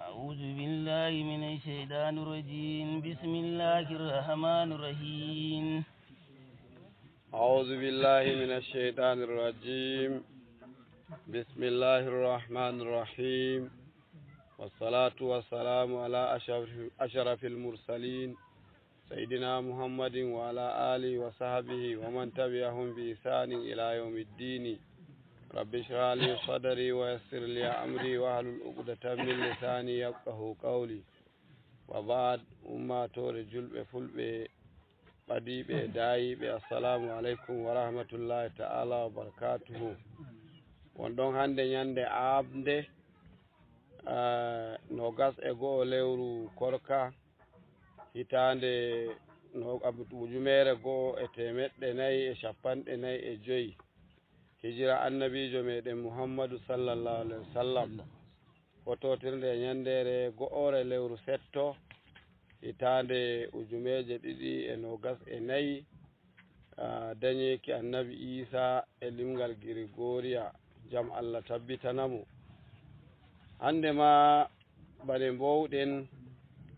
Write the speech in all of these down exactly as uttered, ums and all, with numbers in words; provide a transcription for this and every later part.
أعوذ بالله من الشيطان الرجيم. بسم الله الرحمن الرحيم. أعوذ بالله من الشيطان الرجيم. بسم الله الرحمن الرحيم. والصلاة والسلام على أشرف، أشرف المرسلين، سيدنا محمد وعلى آله وصحبه ومن تبعهم بإحسان إلى يوم الدين. رب اشرح لي صدري ويسر لي أمري واحلل عقدة من لساني يفقهوا قولي. وبعد، ummaatoore julɓe fulɓe, ɓadiiɓe e daayiiɓe, assalamu aleykum wa rahmatullahi ta'ala wa barakatuhu. Won ɗon hannde ñannde aaɓnde, ah, noogas e go'o lewru korka, hitaande no-, ab-, ujumeere go'o e teemeɗɗe nayi e cappanɗe nayi e joyi. Hijira annabiijo meɗen Muhammadu sallallahu alaihi wasallam. Fototirnde e ñanndeere go'ore lewru setto, hitaande ujumeeje ɗiɗi e noogas e nayi, ah, dañeeki annabi Iisa e limngal Girigoriya, jam Allah tabbitana mo. Hannde ma bane mboowɗen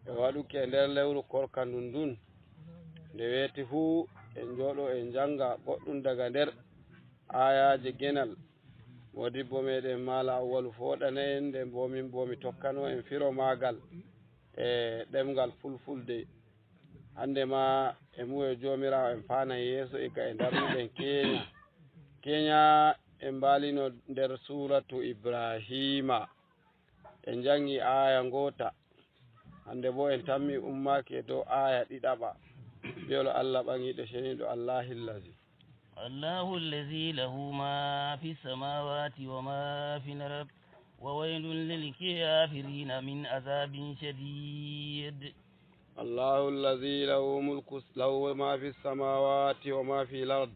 e waɗuki e nder lewru korka ndun ndun, nde weeti fuu en njooɗo en njannga goɗɗum daga nder aayaaje genal. Moodibbo meɗen Maala Awwalu fooɗana en, nden boo min boo mi tokkano en firo maagal e ɗemngal fulfulde. Hannde ma e mu'e Joomiraawo en paanan yeeso, igga e ndarnuɗen keenya. Keenya en mbaalino nder suuratu Ibraahiima. En njanngi aaya ngoota. Hannde boo en tammi ummaaki e dow aaya ɗiɗaɓa. Bi'ol Allah ɓaŋiiɗo ceniiɗo, Allahi llazi. الله الذي له ما في السماوات وما في الأرض وويل للكافرين من عذاب شديد. الله الذي له ملك الس-، له ما في السماوات وما في الأرض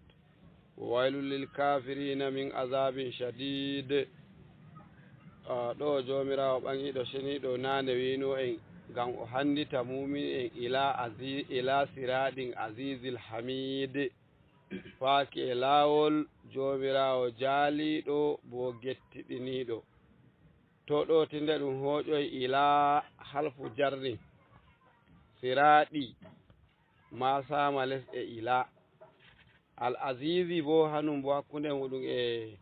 وويل للكافرين من عذاب شديد. Ah, ɗo Joomiraawo ɓaŋiiɗo ceniiɗo naane wi'no en ngam o hanndita muumin'en ila azi-, ila siraaɗin azizil hamiid. Faaki e laawol Joomiraawo jaaliiɗo bo gettiɗiniiɗo. To ɗo tinde ɗum hooƴoy ilaa halfu jarri. Siraaɗi maasaama les e ilaa. Al aziizi bo hanum bo hakkunde muɗum e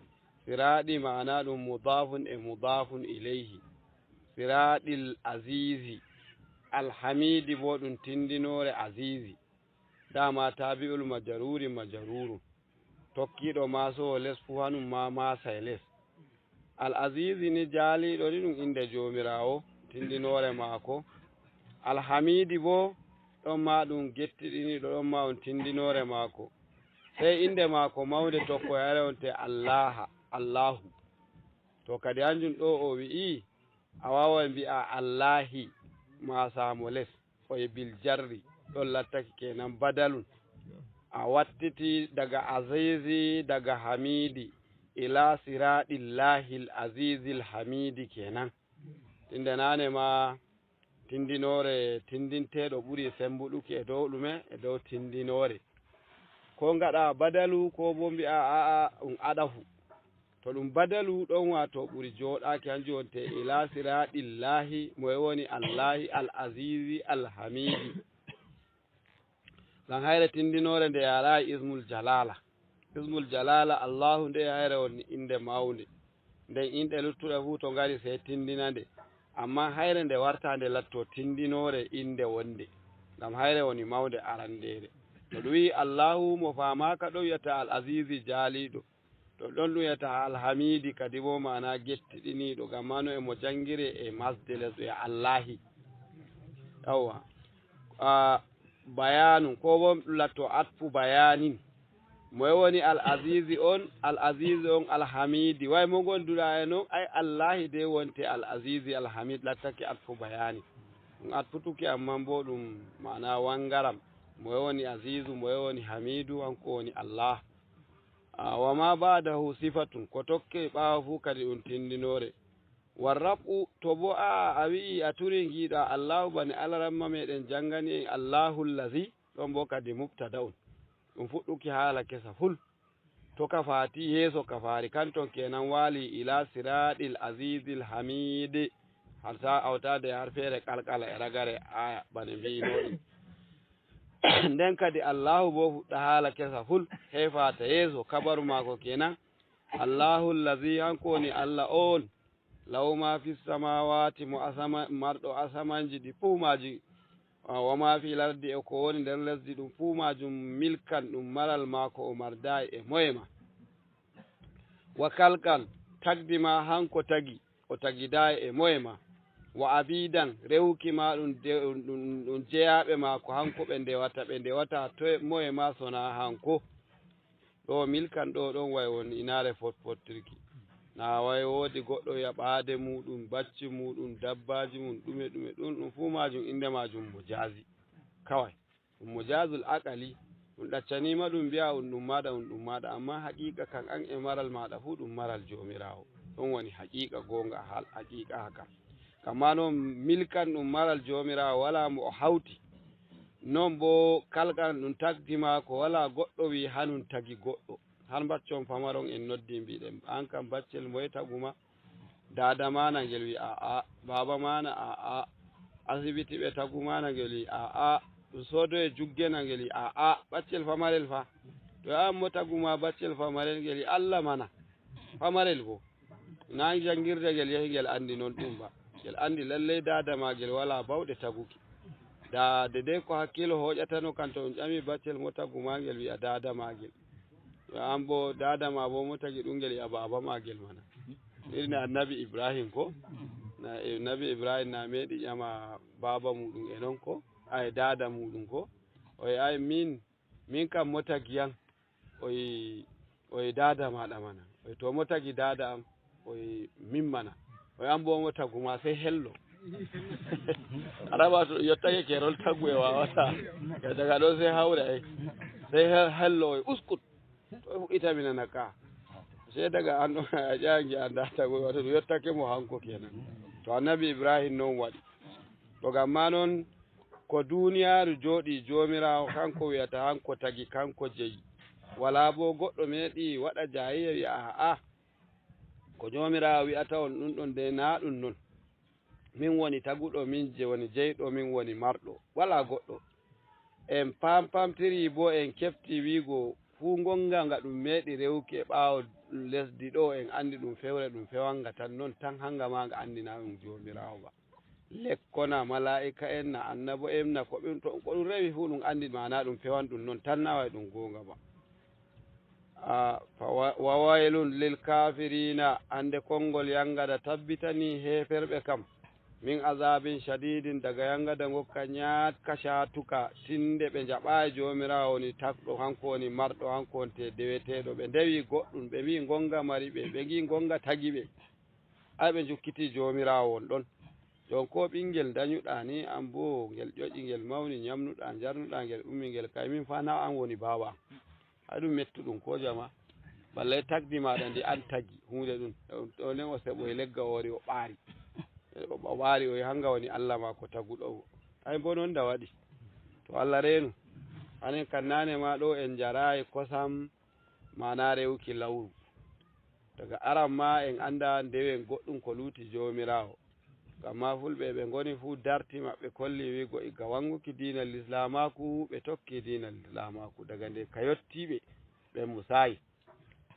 siraaɗi, maana ɗum mudaafun e mudaafun ilayhi. Siraaɗil aziizi. Al hamiidi bo ɗum tindinoore aziizi. Dama taabi'ul majaruuri majaruurun. Tokkiiɗo maasowo les fuu hanun ma maasay les. Al aziizi ni jaaliiɗo ni ɗum innde Joomiraawo, tindinoore maako. Al hamiidi bo ɗon ma ɗum gettiɗiniiɗo, ɗon ma ɗum tindinoore maako. Sey innde maako mawnde tokkoyaare wonte Allaaha, Allaahu. To kadi hanjum ɗo o wi'i, a waaway mbi'a Allaahi, maasaamo les. Oye bil jarri, ɗon lattake kenan badalun. A wattiti daga azizi, daga hamiidi, ila siraaɗillahil azizil hamiidi kenan. Tinde naane ma tindinoore tindinteeɗo ɓuri sembuɗuki e dow ɗume? E dow tindinoore. Ko ngaɗa badalu, ko bo mbi'a a'a, ɗum aɗafu. To ɗum badalu ɗon, waato ɓuri jooɗaaki, hanjum wonte ila siraaɗillaahi, moye woni Allaahi, al aziizi, al hamiidi. Ngam hayre tindinoore nde yaaraay ismul jalaala. Ismul jalaala Allaahu nde hayre woni innde mawnde. Nden inɗe luttuɗe fuu to ngari sey tindina nde. Ammaa hayre nde warta nde latto tindinoore innde wonde. Ngam hayre woni mawnde arandeere. To ɗum wi'i Allaahu mo faamaaka ɗo wi'ata al aziizi jaaliiɗo. To ɗon ɗum wiyata Alhamiidi kadi bo, maana gettiɗiniiɗo, ngam maano e mo janngire e masde les ɗo e Allaahi. Yawwa. Ah, bayaanun, ko bo ɗum latto atfu bayaanin. Moye woni Al Aziizi on? Al Aziizi on Alhamiidi. Way mo ngonduɗaa e non, ay Allaahi de wonte Al Aziizi Alhamiid, lattake atfu bayaani. Ɗum atfutuki, amman bo ɗum maana wangaram. Moye woni Aziizu, moye woni Hamiidu, hanko woni Allah. Ah, wa ma ba'dahu sifatun, ko tokke ɓaawo fuu kadi ɗum tindinoore. War raf'u, to bo a, a wi'i a turi ngiɗa Allahu bane alaramma meɗen jangani en Allahu allazi, ɗon bo kadi mubtada'un. Ɗum fuɗɗuki haala kesa ful. to ka faati, yeeso ka faari, kan ton kenan waali ila siraɗil azizil hamidi. Har sa awtaade har feere kalkala e ragare aya bane mbiyinooɗi. Nden kadi Allahu bo fuɗɗa haala kesa ful, heefaata yeeso, kabaru maako kenan. Allahu allazi, hanko woni Allah on, lahu ma fi samawati, mo asama-, marɗo asamanji ɗi fuu maaji, a, wa ma fi lardi, e ko woni nder lesdi ɗum fuu maajum, milkan ɗum maral maako, o mardayi e moye ma. Wa kalkan, tagdi ma hanko tagi, o tagidayi e moye ma. Wa abidan, rewuki ma ɗum de-, ɗum, ɗum, ɗum jeyaaɓe ma ko hanko ɓe ndewata, ɓe ndewata to moye ma sona hanko. Ɗo milkan ɗo ɗon way won inaare fot-, fottirki. Na way woodi goɗɗo wi'a ɓaade muɗum, bacci muɗum, dabbaji mum, ɗume ɗume, ɗum, ɗum fuu majum innde majum mo jaazi. Kaway. Ɗum mo jaazul aqali, ɗum ɗaccaniima ɗum mbi'a un ɗum maaɗa, un ɗum maaɗa, ammaa haqiiqa kan an e maral maaɗa fuu ɗum maral Joomiraawo. Ɗum woni haqiiqa goonga, hal haqiiqa haka. Kamma noon milkan ɗum maral Joomiraawo, walaa mo o hawti. Noon boo kalkan ɗum tagdi maako, walaa goɗɗo wi'i hanun tagi goɗɗo. Har mbaccon pamaron en noddi mbiɗen, an kam baccel moye tagu ma? Daada maana ngel wi a'a, baaba maana a'a, asibiti ɓe tagu maana ngel wi a'a, ɗum soodoye jugge na ngel wi a'a, ɓaccel famarel fa. To an mo tagu ma baccel famarel ngel wi Allah mana, famarel bo. Na janngirde ngel yahi ngel anndi noon ɗum ba. Ngel anndi lallay daada maagel walaa bawɗe taguki. Da dede ko hakkilo hooƴatano kan to on ƴami baccel mo tagu ma ngel wi'a daada maagel. Yo an bo daada ma bo mo tagi ɗum ngel wi'a baaba maagel mana. Irin annabi Ibrahim ko? Na, e, nabi Ibrahim na meeɗi ƴama baaba muɗum e noon ko? Ay daada muɗum ko? O wi'a ay min, min kam mo tagi yan? O wi, o wi daada maɗa mana. O wi to mo tagi daada am? O wi min mana. O wi an bo mo tagu ma sey hello. Araba to yottake kerol tagu e wawata. Ka daga ɗo sey hawre ay. Sey he-, hello o wi uskut. To e fuɗɗita mi nana ka. Sey daga an ɗo a ƴaangi a ndaata ko wato ɗum yottake mo hanko kenan. To annabi Ibrahim noon waɗi. To gam maa noon ko duuniyaaru jooɗii Joomiraawo kanko wi'ata hanko tagi kanko jeyi. Walaa boo goɗɗo meeɗii waɗa jaayayya wi'a a'a. Ko Joomiraawo wi'ata on ɗum ɗon de naa ɗum noon. Min woni taguɗo, min je-, woni jeyɗo, min woni marɗo. Walaa goɗɗo. En pampamtirii boo en keftii wi'go fuu ngonga nga ɗum meeɗi rewuki e ɓaawo lesdi ɗo, en anndi ɗum fewre, ɗum fewanga tan noon tan hanga maa nga anndinaa ɗum Joomiraawo ba. Lekkona malaa'ika'en na annabo'en na ko ɗum to, ko ɗum rewi fuu ɗum anndi maanaa ɗum fewan ɗum noon tan na way ɗum goonga ba. A, fa wa-, wa waylun lil kaafiriina, annde konngol yangada tabbitanii heeferɓe kam, min azaabin shadiidin, daga yangada ngokka ñaatka caatuka, tinde ɓe njaɓaay Joomiraawo woni tagɗo, hanko woni marɗo, hanko woni te deweteeɗo. Ɓe ndewi goɗɗum, ɓe mbii ngonga mari ɓe, ɓe ngi ngonga tagi ɓe. Ay ɓe njukkitii Joomiraawo won ɗon. Jon ko ɓinngel ndañuɗaa ni, an boo ngel ƴoƴi, ngel mawni, ñamnuɗaa, njarnuɗaa, ngel ummi, ngel kay min faa na an woni baaba am. Hay ɗum mettuɗum ko jama. Ballay tagdi maaɗa ndi an tagi huunde ɗum. Ɗo nden o seɓoy legga o wari o ɓaari. O ɓaari o hanga woni Allah maa ko taguɗo o. Ay mbo noon nda waɗi. To Allah reenu. Anen kan naane maa ɗo en njaraay kosam maanaa rewuki lawru. Daga aran maa en anndaa ndewen goɗɗum ko luuti Joomiraawo. Gam maa fulɓe ɓe ngoni fuu darti maɓɓe kolli wi'go igga wannguki diina Lislaamaaku, ɓe tokki diina Lislaamaaku. Daga nde ka yottii ɓe, ɓe musaayi.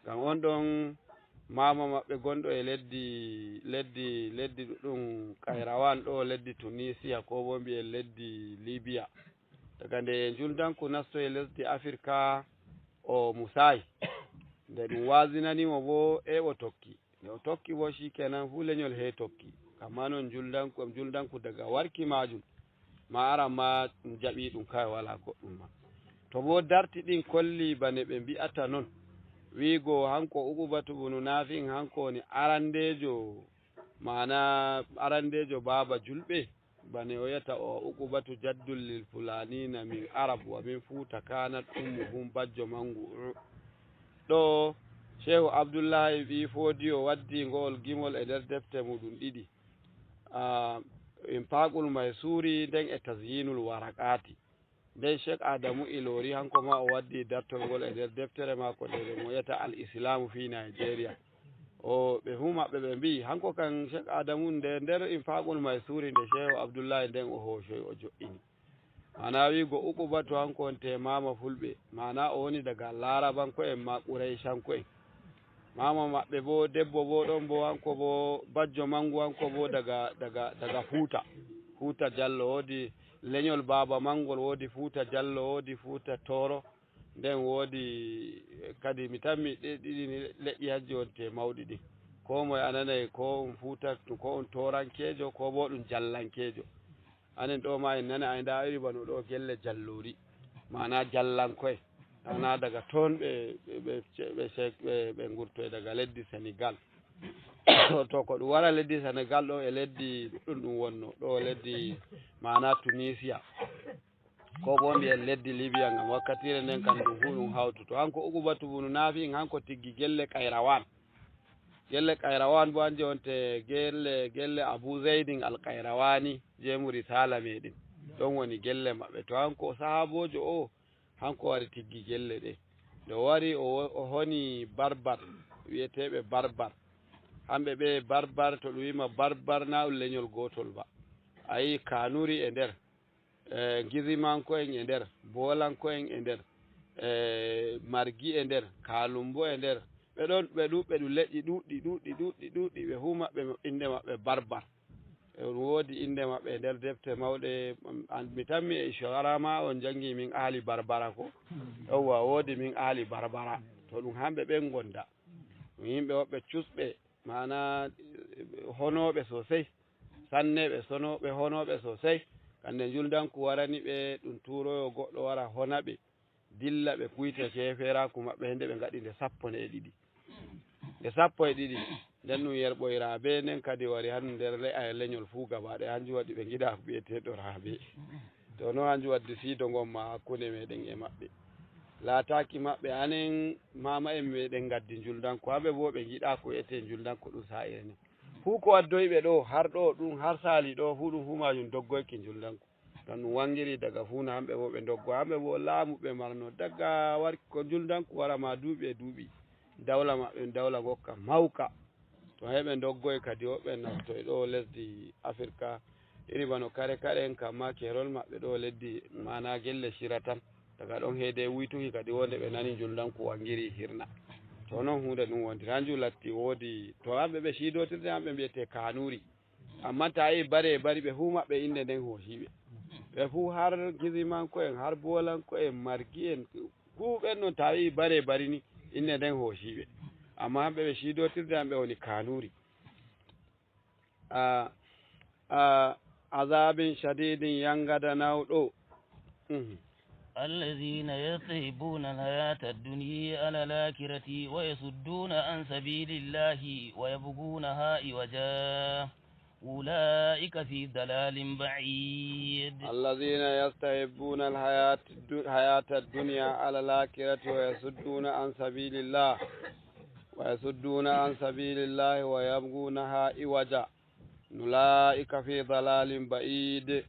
Gam on ɗon maama maɓɓe gonɗo e leddi, leddi, leddi ɗuɗɗum Kayrawaan ɗo, leddi Tunisiya, koo boo mbi'en leddi Libiya. Daga nde njuldanku nastoyi lesdi Afirka, o musaayi. Nde ɗum waazinanii mo boo, e o tokki. Nde o tokki boo, sii kenan fuu lenyol hee tokki. Ammaa noon njuldanku, njuldanku daga warki maajum, maa aran maa ɗum jaɓii ɗum kaway, walaa goɗɗum maa. To boo darti ɗin kolli bane ɓe mbi'ata noon, wi'igo hanko Uqubatu bunu Naafi'in, hanko woni arandeejo, maanaa arandeejo baaba julɓe, bane o wi'ata o Uqubatu jaddun lil Fulaaniina min Arab wa min Fuuta kaanat ummuhum, bajjo manngu. Ɗo Shehu Abdullaahi ɓii Foodiyo waddii ngo'ol gimol e nder defte muuɗum ɗiɗi, a, Infaaqul Maysuuri nden e Tazyiinul Waraqaati. Nden Cheikh Adamu Ilori, hanko ma o waddi dartol ngol e nder deftere maako nde ɓe mo wiyata Al Islamu fi Nigeria. O, ɓe fuu maɓɓe ɓe mbi'i, hanko kan Cheikh Adamu nde nder Infaqul Maysuri nde Shehu Abdullahi nden o hoocoy o jo'ini. Maana wi'go Uqubatu hanko on te maama fulɓe, maana o woni daga Laarabanko'en ma Quraycanko'en. Maama maɓɓe bo, debbo bo ɗon bo, hanko bo bajjo mangu, hanko bo daga, daga, daga Fuuta. Fuuta Jallo, woodi lenyol baaba mangol, woodi Fuuta Jallo, woodi Fuuta Tooro. Nden woodi, eh, kadi mi tammi ɗe ɗiɗi ni leƴƴi hajji wonte mawɗi ɗin. Ko moye a nanay ko on Fuuta, ko on Toorankeejo, ko bo ɗum Jallankeejo. Anen ɗo ma en nana ay nda iri bano ɗo gelle Jallori. Maana Jallanko'en. Ana daga ton ɓe, ɓe, ɓe, ɓe, ɓe, ɓe ngurtoy daga leddi Senegal. To ko ɗum wara leddi Senegal ɗo e leddi ɗum ɗum wonno. Ɗo leddi maana Tunisia. Ko bo mbiyen leddi Libya ngam wakkatire nden kan ɗum fuu ɗum hawtu. To hanko Uqubatu bunu Nafi en hanko tiggi gelle Qayrawan. Gelle Qayrawan bo hanje wonte gelle, gelle Abu Zaydin Al Qayrawani, jeemu risala meɗen. Ɗon woni gelle maɓɓe. To hanko sahaaboojo o, hanko wari tiggi gelle ɗe. Nde o wari o, o honi Barbar, wi'eteeɓe Barbar. Hamɓe ɓe Barbar, to ɗum wi'ima Barbar na ɗum lenyol gootol ba. A yi'i Kanuri e nder, eh, Gizimanko'en e nder, Bolanko'en e nder, eh, Margi e nder, Kalumbo e nder. Ɓe ɗon, ɓe ɗuuɗɓe, ɗum leƴƴi ɗuuɗɗi, ɗuuɗɗi, ɗuuɗɗi, ɗuuɗɗi. Ɓe fuu maɓɓe, innde maɓɓe Barbar. E ɗum woodi innde maɓɓe e nder defte mawɗe, an, mi tammi e Shu'ara ma on janngi min ahli Barbara ko? Yawwa, woodi min ahli Barbara. To ɗum hamɓe ɓen ngonda. Ɗum yimɓe woɓɓe cusɓe, maana, eh, honooɓe sosey. Sanneeɓe, sonooɓe, honooɓe sosey. Kande njulndanku warani ɓe, ɗum tuuroyo goɗɗo wara hona ɓe. Dilla ɓe kuyta keefeeraaku maɓɓe, hende ɓe ngaɗi nde sappo nde e ɗiɗi. Nde sappo e ɗiɗi, nden ɗum yerɓoyraa bee nden kadi wari han nder le-, ay, lenyol fuu gaba ɗaya, hanjum waɗi ɓe ngiɗaa ko bi'eteeɗo raabe. To non hanjum waddi siido ngon ma hakkunde meɗen e maɓɓe. Laataaki maɓɓe, anen maama'en meɗen ngaddi njulndanku, hamɓe boo ɓe ngiɗaa ko wi'etee njulndanku ɗum saa'ire nden. Fuu ko waddoyi ɓe ɗo, har ɗo ɗum, har saali ɗo, fuu ɗum fuu maajum doggoyki njulndanku. Ngam ɗum wangiri daga fuuna, hamɓe boo ɓe ndoggo. Hamɓe boo laamu ɓe marno daga warki ko njulndanku wara ma duuɓi e duuɓi. Dawla maɓɓe, dawla ngokka mawka. To heɓe ndoggoy kadi, woɓɓe naftoy ɗo lesdi Afirka. Iri bano kare kare en kamma kerol maɓɓe ɗo leddi, maana gelle Cira tan. Daga ɗon heede wuytuki kadi wonde ɓe nani njulndanku wangiri hirna. To non huunde ɗum wontiri. Hanjum latti woodi to hamɓe ɓe ciidotirde, hamɓe mbiyete Kanuri. Ammaa to a yi'i bare e bari, ɓe fuu maɓɓe innde nden hoosiiɓe. Ɓe fuu har Gizimanko'en, har Boolanko'en, Margi'en, fuu ɓen non to a yi'i bare e bari ni, innde nden hoosiiɓe. Ammaa hamɓe ɓe ciidotirde, hamɓe woni Kanuri. A, a, Azabin shadidin yangada nawɗo. Mhm. الذين يستحبون الحياة الدنيا على الآخرة ويصدون عن سبيل الله ويبغونها عوجا أولئك في ضلال بعيد. الذين يستحبون الحياة الد-، حياة الدنيا على الآخرة ويصدون عن سبيل الله، ويصدون عن سبيل الله ويبغونها عوجا أولئك في ضلال بعيد.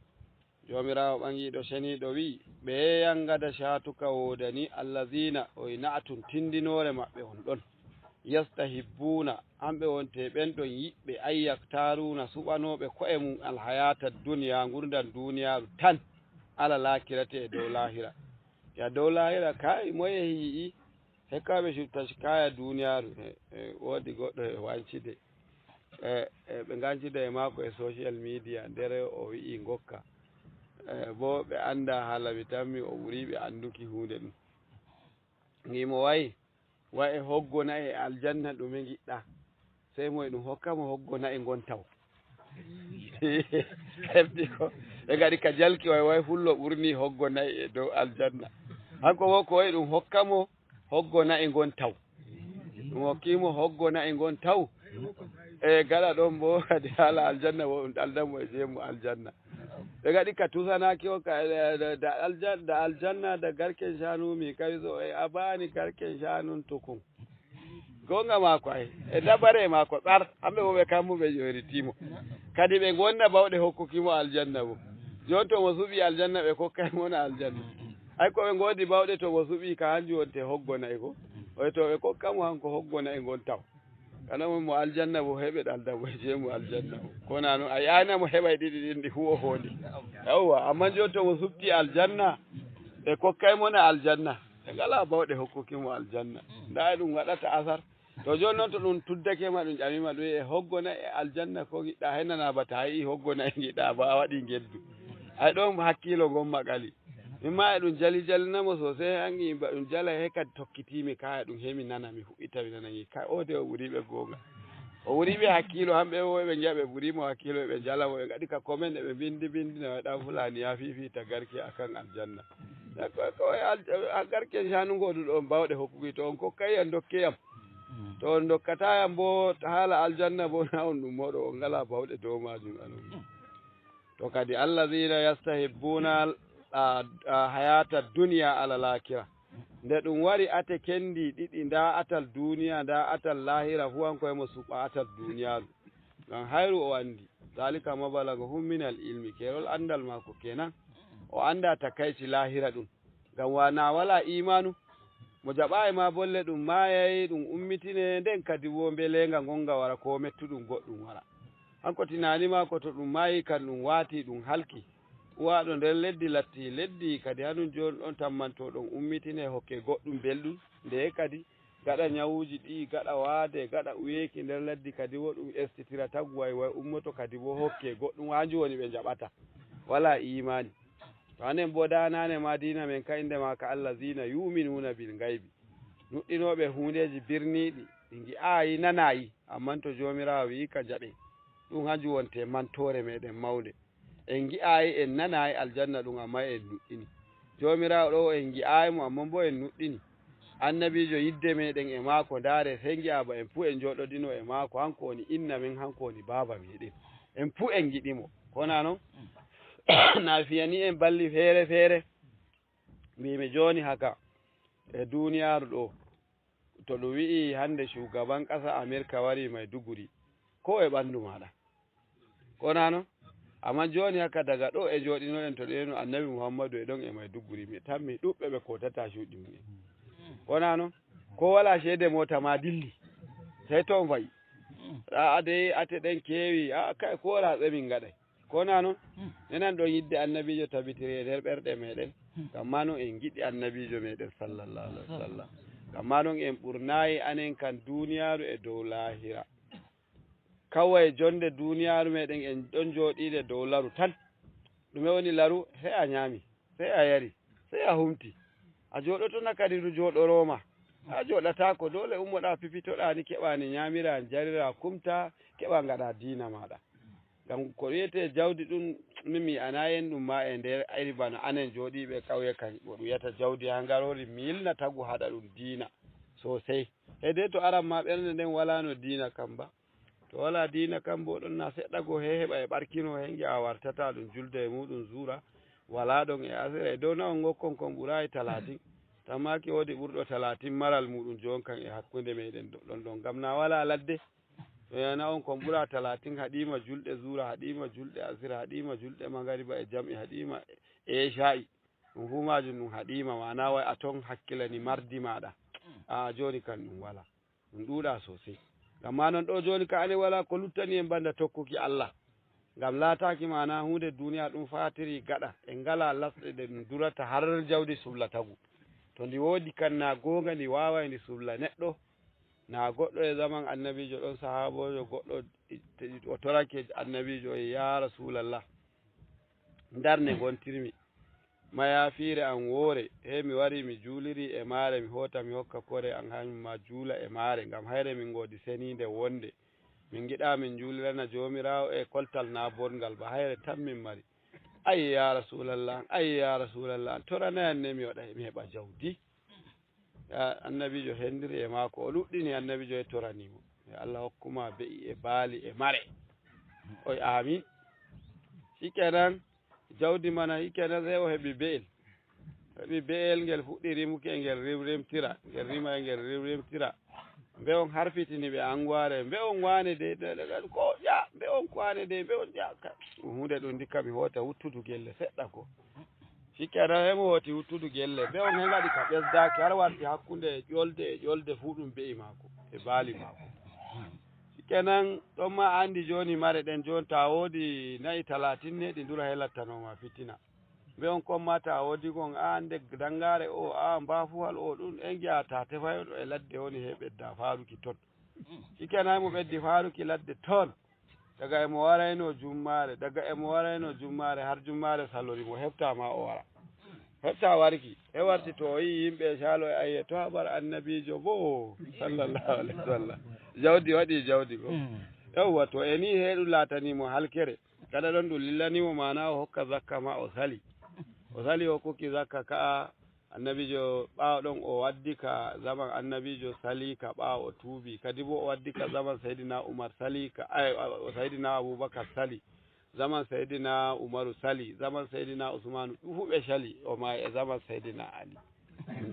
Joomiraawo ɓaŋiiɗo ceniiɗo wi'i, ɓe yangada caatuka woodani, allazina, o ina tun tindinoore maɓɓe on ɗon. Yastahibbuuna, hamɓe wonte ɓen ɗon yiɗɓe, ay yaktaruuna, suɓanooɓe ko'e mum, alhayaata duniya, ngurndan duuniyaaru tan, ala laakirati e dow laahira. Ya dow laahira, kay, moye yi'i? Hekkaaɓe cuɓta kaya duuniyaaru, e, e, woodi goɗɗo e wancide. E, e, ɓe ngancida e maako e social media, nder o wi'i ngokka. E, bo ɓe annda haala mi tammi o ɓuri ɓe annduki huunde ɗum. Ngi mo wayi, wa e hoggo na'i e aljanna ɗume ngiɗɗa? Sey mo e ɗum hokka mo hoggo na'i ngon taw. Hefti ko. Ɓe ngaɗi ka jalki way way fullo ɓurni hoggo na'i e dow aljanna. Hanko wo ko wayi ɗum hokka mo hoggo na'i ngon taw. Ɗum hokki mo hoggo na'i ngon taw. E gaɗa ɗon bo kadi haala aljanna wo ɗum ɗaldan mo e jeemu aljanna. Ɓe ngaɗi ka tusanaaki o ka, e, da, da aljan-, da aljanna da garken shanu mi kawi so e abani garken shanun tukun. Goonga maako ay. E dabare maako ɗar, hamɓe wo ɓe kammu ɓe ƴoyritimo. Kadi ɓe ngonna bawɗe hokkuki mo aljanna bo. Jooni to mo suɓii aljanna, ɓe kokkay mo na aljanna. Ay ko ɓe ngoodi bawɗe to mo suɓii ka hanjum wonte hoggo na'i ko. Oye to ɓe kokka mo hanko hoggo na'i ngon taw. Kana mo, mo aljanna mo heɓe ɗalda mo e jee mo aljanna o. Ko na non, a yaana mo heɓay ɗiɗi ɗin ɗi huwo hondi. Yawwa, amma jooni to mo suɓtii aljanna, ɓe kokkay mo na aljanna. Ɓe ngalaa bawɗe hokkuki mo aljanna. Ndaa e ɗum waɗata asar. To jooni non to ɗum tuddake ma, ɗum ƴamii ma, ɗum e hoggo na'i e aljanna ko ngiɗɗaa, hay nanaa ba ta yi'ii hoggo na'i ngiɗɗaa ba a waɗii ngeddu. Ay ɗon hakkiilo ngon maƙali. Min ma e ɗum jali jalina mo sosai, hangi ba ɗum jala he kadi tokkitii mi kaya ɗum he mi nana, mi huɓɓita mi nana ngi. Ka o de o ɓurii ɓe goonga. O ɓurii ɓe hakkiilo, hamɓe o ɓe ngi'a ɓe ɓurii mo hakkiilo, ɓe jala mo, ɓe ngaɗi ka komen, ɓe bindi bindi na ɗan Fulani ya fifita garke akan aljanna. Ko, ko e al-, a garke shanu ngoɗu ɗon bawɗe hokkuki, to on kokkay yam, dokke yam. To on dokkataa yam bo, haala aljanna bo, na on ɗum moɗo, on ngalaa bawɗe dow maajum anon. To kadi, "Allazina yastahibbuna al-, a, a, hayata dunya ala lakira." Nde ɗum wari ate kendi ɗiɗi, nda atal duniya, nda atal lahira, fu hanko e mo suɓa atal duniyaru. Ngam hayru o andi. Zalika mabalaga hum min al ilmi. Kerol andal mako kenan. O anda takaici lahira ɗum. Ngam wana wala imanu, mo jaɓaay ma bolle ɗum maayay, ɗum ummitine, nden kadi wo mbelenga ngonga wara ko mettuɗum goɗɗum wara. Hanko tinani maako to ɗum maayi kan ɗum waati ɗum halki. Uwaaɗo nder leddi latti leddi kadi hanun jooni ɗon tammanto ɗon ummitine hokke goɗɗum belɗum. Nde kadi gaɗa nyawuji ɗi, gaɗa waade, gaɗa uyeeki nder leddi kadi wo ɗum estitira tagu way way ummoto kadi wo hokke goɗɗum hanjum woni ɓe jaɓata. Wala imani. To anen bo danane ma diina men ka inde ma ka Allazina yuminuna bil gaybi. Nuɗɗinooɓe huundeeji birniiɗi, ɗi ngi'aayi, nanaayi, ammaa to Joomiraawo wi'i ka jaɓe. Ɗum hanjum wonte mantoore meɗen mawnde. En ngi'aayi, en nanaayi aljanna ɗum, ammaa en nuɗɗini. Joomiraawo ɗo en ngi'aayi mo, ammaa bo en nuɗɗini. Annabiijo yidde meɗen e maako, ndaare, sey ngi'a ba en fuu en njooɗodino e maako, hanko woni inna men, hanko woni baaba meɗen. En fuu en ngiɗi mo. Ko na non? Na fiyani en balli feere feere. Mbiimi jooni haka e duniyaaru ɗo, to ɗum wi'i hannde shugaban ƙasa Amerika wari Maiduguri, ko e ɓanndu maaɗa. Ko na non? Amma jooni haka daga ɗo e jooɗinoɗen to ɗeenu Annabi Muhammadu e ɗon e Maiduguri, mi tammi ɗuɓɓe ɓe kootata cuuɗi mum en. Ko na non? Ko wala ceede moota ma dilli, sey to on fa'i. A'a dey, ate ɗen keewi, a'a kay ko wala ɓe min ngaɗay. Ko na non? Hmm. Enen ɗon yidde annabiijo tabitiri e nder ɓerɗe meɗen. Hmm. Ngam ma non en ngiɗi annabiijo meɗen sallallahu alaihi wasallam. Ngam ma non en ɓurnaayi anen kan duniyaaru e dow laahira. Kawai jonde duniyaaru meɗen en ɗon jooɗiide dow laru tan. Ɗume woni laru? Sey a nyaami, sey a yari, sey a humti. A jooɗoto na kadi ndu jooɗoroo ma. A jooɗataako, doole ummoɗaa pipitoɗaa ni keɓaa ni nyaamiraa, njariraa, kumtaa, keɓaa ngaɗaa diina maaɗa. Ngam ko wi'etee jawdi ɗum, min mi yi'anaayi en ɗum ma e nder iri bana anen jooɗiiɓe kawye kan, ko ɗum wi'ata jawdi haa ngaroori miilna tagu haɗa ɗum diina sosai. Sey dey to aran ma ɓernde nden walaano diina kan ba. To walaa diina kan bo ɗon na seɗɗa go he heɓa e ɓarkino he ngi'a wartata ɗum julda e muuɗum zuura. Walaa ɗon e asira e dow na on ngokkon kon ɓuraayi talatin. Tammaaki woodi ɓurɗo talatin maral muuɗum jooni kan e hakkunde meɗen ɗo, ɗon ɗon. Ngam na walaa ladde. To yana on kon ɓura talatin haɗiima julɗe zuura, haɗiima julɗe asira, haɗiima julɗe mangariba e jam'i, haɗiima e esha'i. Ɗum fuu maajum ɗum haɗiima, maana way a ton hakkilani mardi maaɗa. Aa, jooni kan ɗum walaa. Ɗum ɗuuɗaa sosai. Ngam ma non ɗo jooni ka ane walaa ko luttani en banda tokkuki Allah. Ngam laataaki maana huunde duniya ɗum faatiri gaɗa. En ngalaa lasɗe ɗe ɗum durata har jawdi sublatagu. To ndi woodi kan na goonga ndi waaway ndi subla neɗɗo. Na goɗɗo e zaman annabiijo ɗon sahaaboojo goɗɗo o torake annabiijo o, "Ya Rasulallah, ndarne ngontirmi. Mayafiire am woore, he mi wari mi juuliri e maare, mi hoota mi hokka kore am, hanyum ma juula e maare, ngam hayre min ngoodi seniinde wonde. Min ngiɗaa min juulirana Joomiraawo e koltal naa bongal ba, hayre tan min mari." "Ay, ya Rasulallah, ay, ya Rasulallah, toranayan ne mi waɗa mi heɓa jawdi." Ya, annabiijo hendiri e maako, o luɗɗini annabiijo e torani mo. "E Allah hokkuma be'i e baali e mare." O yi, "Amin." Shikenan, jawdi mana, shikenan, sey o heɓi be'el. Heɓi be'el, ngel fuɗɗi rimuki, e ngel rimrimtira, ngel rima, e ngel rimrimtira. Mbe'on harfitini ɓe anguwaare, mbe'on waane de, de, de, de, ko ya, mbe'on On ko ane de, mbe on ƴaaka. Ɗum huunde ɗum ndikka mi hoota wuttudu gelle seɗɗa ko. Sikke tan hemo hooti wuttudu gelle. Mbe on he ngaɗi ka ɓesdaaki, har warti hakkunde e ƴolde e ƴolde fuu ɗum be'i maako, e baali maako. Sikke nan, ɗon ma anndi jooni mare ɗen jooni, ta woodi na'i talatin ne, ɗi ndura he lattanooma fitina. Mbe on kon ma ta woodi kon, a annde danngaare o, a mbaafuwal o, ɗum en ngi'a ta tefayon e ladde woni he ɓedda faaruki ton. Sikke nan mo ɓeddi faaruki ladde ton. Daga emo warayno jummaare, daga emo warayno jummaare, har jummaare salori mo, hefta ma o wara. Hefta warki, e warti to o yi'i yimɓe e caalo e ayye, to habar annabiijo bo, sallallahu alaihi wasallam. Jawdi waɗi jawdi go. Mm. Yawwa, to e ni he ɗum laatani mo halkere. Kada ɗon ɗum lillani mo maana o hokka zakka ma o sali. O sali o hokki zakka ka'a, annabiijo ɓaawo ɗon o waddi ka zaman annabiijo sali ka ɓaawo o tuubi. Kadi bo o waddi ka zaman Sayyidina Umar sali ka, ay, o Sayyidina Abubakar sali. Zaman Sayyidina Umaru sali. Zaman Sayyidina Usmanu ɗum fu ɓe sali. O maayi e zaman Sayyidina Ali.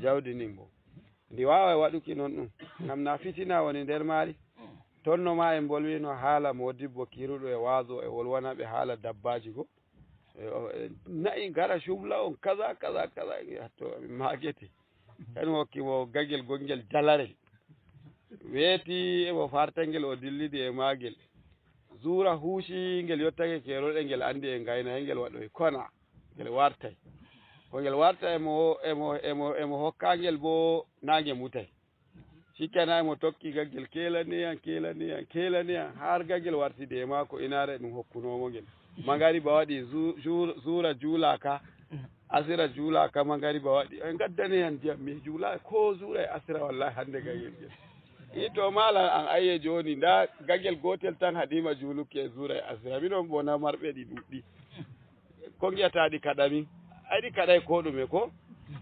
Jawdi nin bo. Ndi waaway waɗuki non ɗum. Ngam na fitina woni nder maari. Ton no ma en mbolwino haala modibbo kiruɗo e waazo e wolwana ɓe haala dabbaaji go. E, o, e, na'i ngara cubla on kaza, kaza, kaza, e, to, maagete. Hen hokki mo gagel gongel jalarel. Weeti e mo fartangel o dillidi e maagel. Zuura huusi ngel yottake keerol e ngel anndi e ngayna he ngel waɗoy kona. Ngel wartay. Ko ngel warta e mo, e mo, e mo, e mo hokkangel bo naange mutay. Sikkana e mo tokki gaggel, "Keelani yam, keelani yam, keelani yam," har gaggel warti de maako inaare ɗum hokkunoo mo ngel. Magariba waɗi, zu-, zu-, zuura juulaaka, asira juulaaka, magariba waɗi. "Ay, ngaddani yam ndiyam, mi juulaaka ko zuura e asira, wallahi hannde gaggel ngel." I to maala an ayye jooni, ndaa gaggel gootel tan haɗiima juuluki e zuura e asira. Minon bona marɓe ɗi ɗuɗɗi. Ko ngi'ataa ɗi kaɗa min? Ay, ɗi kaɗay ko ɗume ko?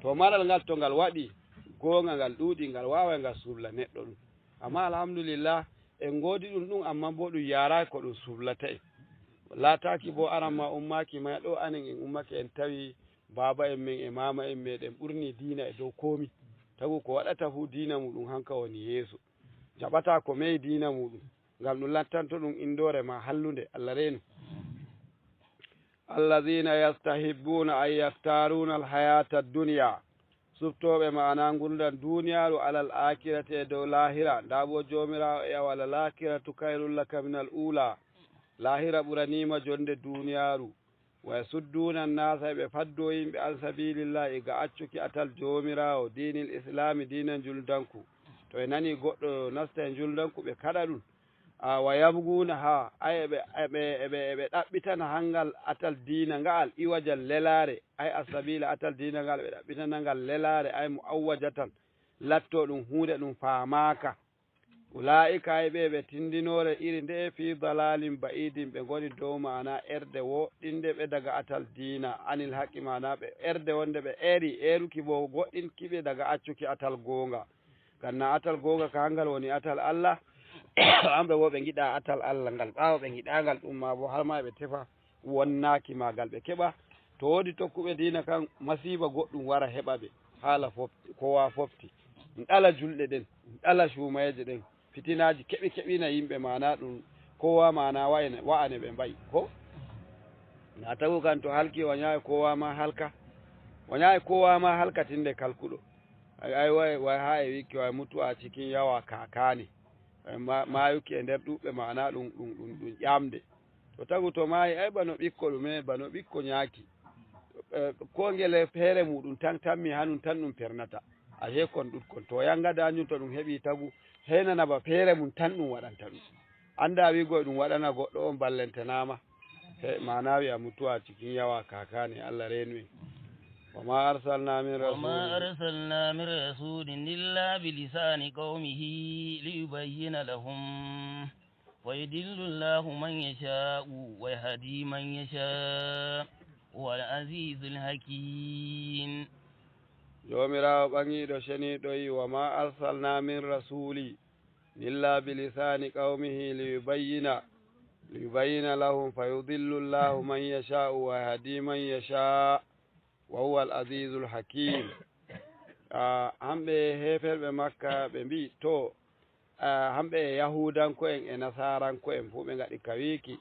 To maral ngal to ngal waɗi, goonga ngal ɗuuɗi, ngal waaway ngal subla neɗɗo ɗum. Amma alhamdulillah, en ngoodi ɗum ɗum, amma bo ɗum yaaraay ko ɗum sublata en. Laataaki bo aran ma ummaaki ma ɗo anen en ummake en tawi baaba en men e maama en meɗen ɓurni diina e dow koomi. Tagu ko waɗata fuu diina muɗum hanka woni yeeso. Jaɓataa ko meyi diina muɗum, ngam ɗum lantanto ɗum indoore ma hallunde. Allah reenu. Alladhina yastahibbuna an yaktaruna alhayata ad-dunya. Suɓtooɓe ma'ana ngurndan duuniyaaru alal akhirati e dow laahira. Ndaa bo Joomiraawo e awa, "Lal akhiratu khairul laka minal ula." Laahira ɓuraniima jonde duuniyaaru. "Wa yasudduna annasa," e ɓe faddoo yimɓe, "an sabilillah," e ga accuki atal Joomiraawo, "dinil islami," diina njuldanku. To e nani goɗɗo nasta e njuldanku, ɓe kaɗa ɗum. A, "wa yabgunaha," ay, eɓe, eɓe, eɓe, eɓe ɗaɓɓitana hangal atal diina nga'al, "iwajan," lelaare, ay, "as-sabila," atal diina ngal, ɓe ɗaɓɓitana ngal lelaare, ay, "mu'awwajatan," latto ɗum huunde ɗum faamaaka. "Ula'ika," ay, ɓe, ɓe tindinoore iri nde'e, "fi dalalin ba'idin," ɓe ngoni dow ma'ana erde woɗɗinde ɓe daga atal diina, "anil haqqi," ma'ana ɓe erde wonde ɓe eri, eruki bo goɗɗinki ɓe daga accuki atal goonga. Ngam na atal goonga ka hangal woni atal Allah, hamɓe wo ɓe ngiɗa atal Allah ngal, ɓaawo ɓe ngiɗa ngal ɗum ma bo har ma ɓe tefa wonnaaki maagal ɓe keɓa. To woodi tokkuɓe diina kan, masiiba goɗɗum wara heɓa ɓe. Haala fofti, kowa fofti. Ɗum ɗala julɗe ɗen, ɗum ɗala cuumayeeje ɗen. Fitinaaji keɓi keɓina yimɓe, maana ɗum kowa maana wa'ane, wa'ane ɓe mba'i. Ko? Na tagu kan to halki wanyaay kowa ma halka. Wanyaay kowa ma halka tinde kalkuɗo. Ay, ay, way, way haa e wiiki way mutuwa cikin yawa kakani. Ay, ma-, maayuki e nder ɗuɓɓe maana ɗum, ɗum, ɗum, ɗum ƴamde. To tagu to maayi, ay, bano ɓikko ɗume, bano ɓikko nyaaki. Eh, ko ngele feere muɗum tan tammi hanum tan ɗum pernata. A heekon ɗuɗkon. To yangada hanjum to ɗum heɓi tagu, heenana ba feere mum tan ɗum waɗanta ɗum. Annda wi'go e ɗum waɗana goɗɗo on ballentanaama. He, maana wi'a mutuwa cikin yawa kakani, Allah reenu en. Wa ma arsalna min وما rasulin. أرسلنا من رسول إلا بلسان قومه ليبين لهم فيضل الله من يشاء ويهدي من يشاء وهو العزيز الحكيم. Joomiraawo ɓaŋiiɗo ceniiɗo wi'i, "Wa ma arsalna min rasuli illa bi lisani qawmihi liyubayyina, liyubayyina lahum fayudillu Allahu man yasha'u wa yahdi man yasha, wa huwa al-azizul hakim." Ah, hamɓe heeferɓe Makka ɓe mbi'i, to, ah, hamɓe e Yahuudanko'en e Nasaaranko'en fuu ɓe ngaɗi ka wiiki,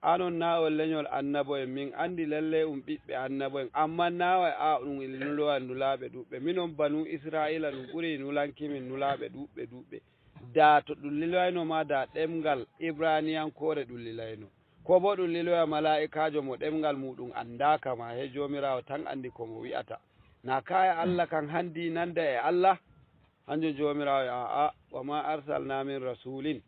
Anon naa on lenyol annabo'en, min anndi lalley un ɓiɓɓe annabo'en, ammaa naa on e aa ɗun e nuloya nulaaɓe ɗuɓɓe. Minon banu Isra'iila ɗun ɓurii nulankimin nulaaɓe ɗuɓɓe ɗuɓɓe. Daa to ɗun liloyno maa, daa ɗemngal Ibraaniyankoore ɗun lilayno. Koo boo ɗun liloya malaa'ikaajo mo ɗemngal muuɗun anndaaka maa, he Joomiraawo tan anndi ko mo wi'ata. Naa kaaya Alla kan hanndi nanda e Alla? Hanjum Joomiraawo e aa, wa maa arsalnaa min rasuulin.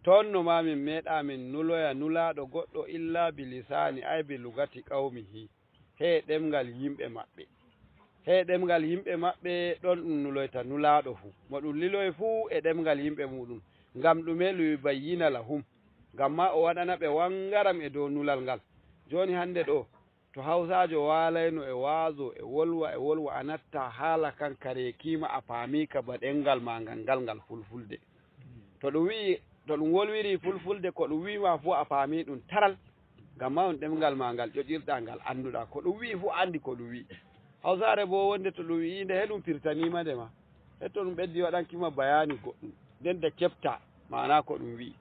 Ton no maa min meeɗaa min nuloya nulaaɗo goɗɗo illaa bi lisaani, ay bi lugati qawmihi, he ɗemngal yimɓe maɓɓe. He ɗemngal yimɓe maɓɓe ɗon ɗun nuloyta nulaaɗo fuu. Mo ɗun liloyi fuu e ɗemngal yimɓe muuɗun. Ngam ɗume? Liyubayyina lahum. Ngam maa o waɗana ɓe wangaram e dow nulal ngal. Jooni hande ɗoo, to Hawsaajo waalayno e waazo, e wolwa, e wolwa, a nattaa haala kan ka reekiima, a faamiika ba ɗemngal maa ngal, ngal, ngal Fulfulde. To ɗun wi'i, to ɗun wolwiri Fulfulde, ko ɗun wi'i maa fuu a faamii ɗun taral, ngam maa ɗun ɗemngal maa ngal ƴoƴirɗaa, ngal annduɗaa. Ko ɗun wi'i fuu a anndi ko ɗun wi'i. Hawsaare boo wonde to ɗun wi'i nde, he ɗun firtaniima nde maa. He to ɗun ɓeddi waɗanki ma bayaani goɗɗun, nden nde keɓtaa maanaa ko ɗun wi'i.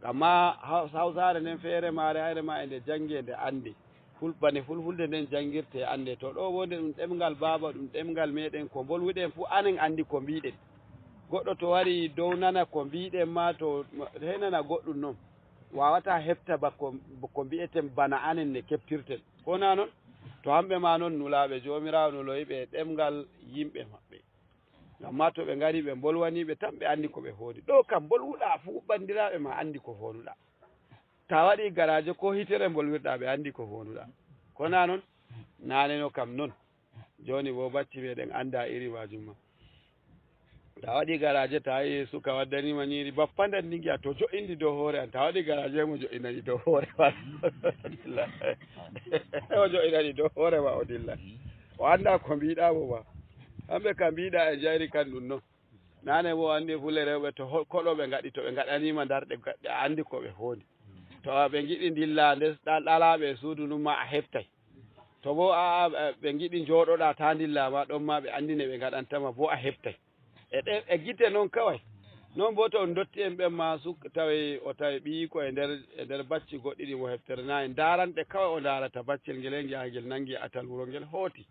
Ngam maa Haw-, Hawsaare nden feere maare, hayre maa e nde janngee, nde anndee. Ful-, bane Fulfulde nden janngirtee, anndee. To ɗoo boo nde ɗun ɗemngal baaba, ɗun ɗemngal meeɗen, ko mbolwuɗen fuu anen anndi ko mbiiɗen. Goɗɗo to warii dow nana ko mbiiɗen maa, to ma-, he nana goɗɗun non. Waawataa heɓta ba ko, ko mbi'eten bana anen ne keɓtirten. Ko naa non? To hamɓe maa non nulaaɓe, Joomiraawo nuloyi ɓe e ɗemngal yimɓe maɓɓe. Ngam maa to ɓe ngarii ɓe mbolwanii ɓe tan, ɓe anndi ko ɓe foonii. Ɗoo kam mbolwuɗaa fuu, banndiraaɓe maa anndi ko foonuɗaa. Taa waɗii garaaje koo hitere mbolwirɗaa, ɓe anndi ko foonuɗaa. Ko naa non? Naane no kam non. Jooni boo bacci meeɗen anndaa iri maajum maa. Taa waɗii garaaje, taa yi'i suka waddanii ma nyiiri, bappa nden ni ngi'a to jo'indi dow hoore an. Taa waɗii garaaje mo jo'inani dow hoore ma. O jo'inani dow hoore ma o dilla. O anndaa ko mbiiɗaa mo maa. Hamɓe ka mbiiɗaa e njayri kan ɗun non. Naane boo anndi fulɓe rewɓe to ho-, koɗo ɓe ngaɗi, to ɓe ngaɗanii ma ndarɗe, a anndi ko ɓe fooni. To ɓe ngiɗi ndilla nde ɗa-, ɗalaaɓe e suudu ndun maa a heɓtay. To boo a, a, ɓe ngiɗi njooɗoɗaa taa ndilla maa ɗon maa ɓe anndi ne ɓe ngaɗanta ma boo a heɓtay. E ɗe, e gite non kaway. Non boo to on ndotti'en ɓen maa suk-, tawee o tawee ɓiyiiko e nder, e nder bacci goɗɗi ɗi mo heɓtere nayi. Ndaaranɗe kaway o ndaarata baccel ngel he ngi'a ngel nangi atal wuro ngel hooti.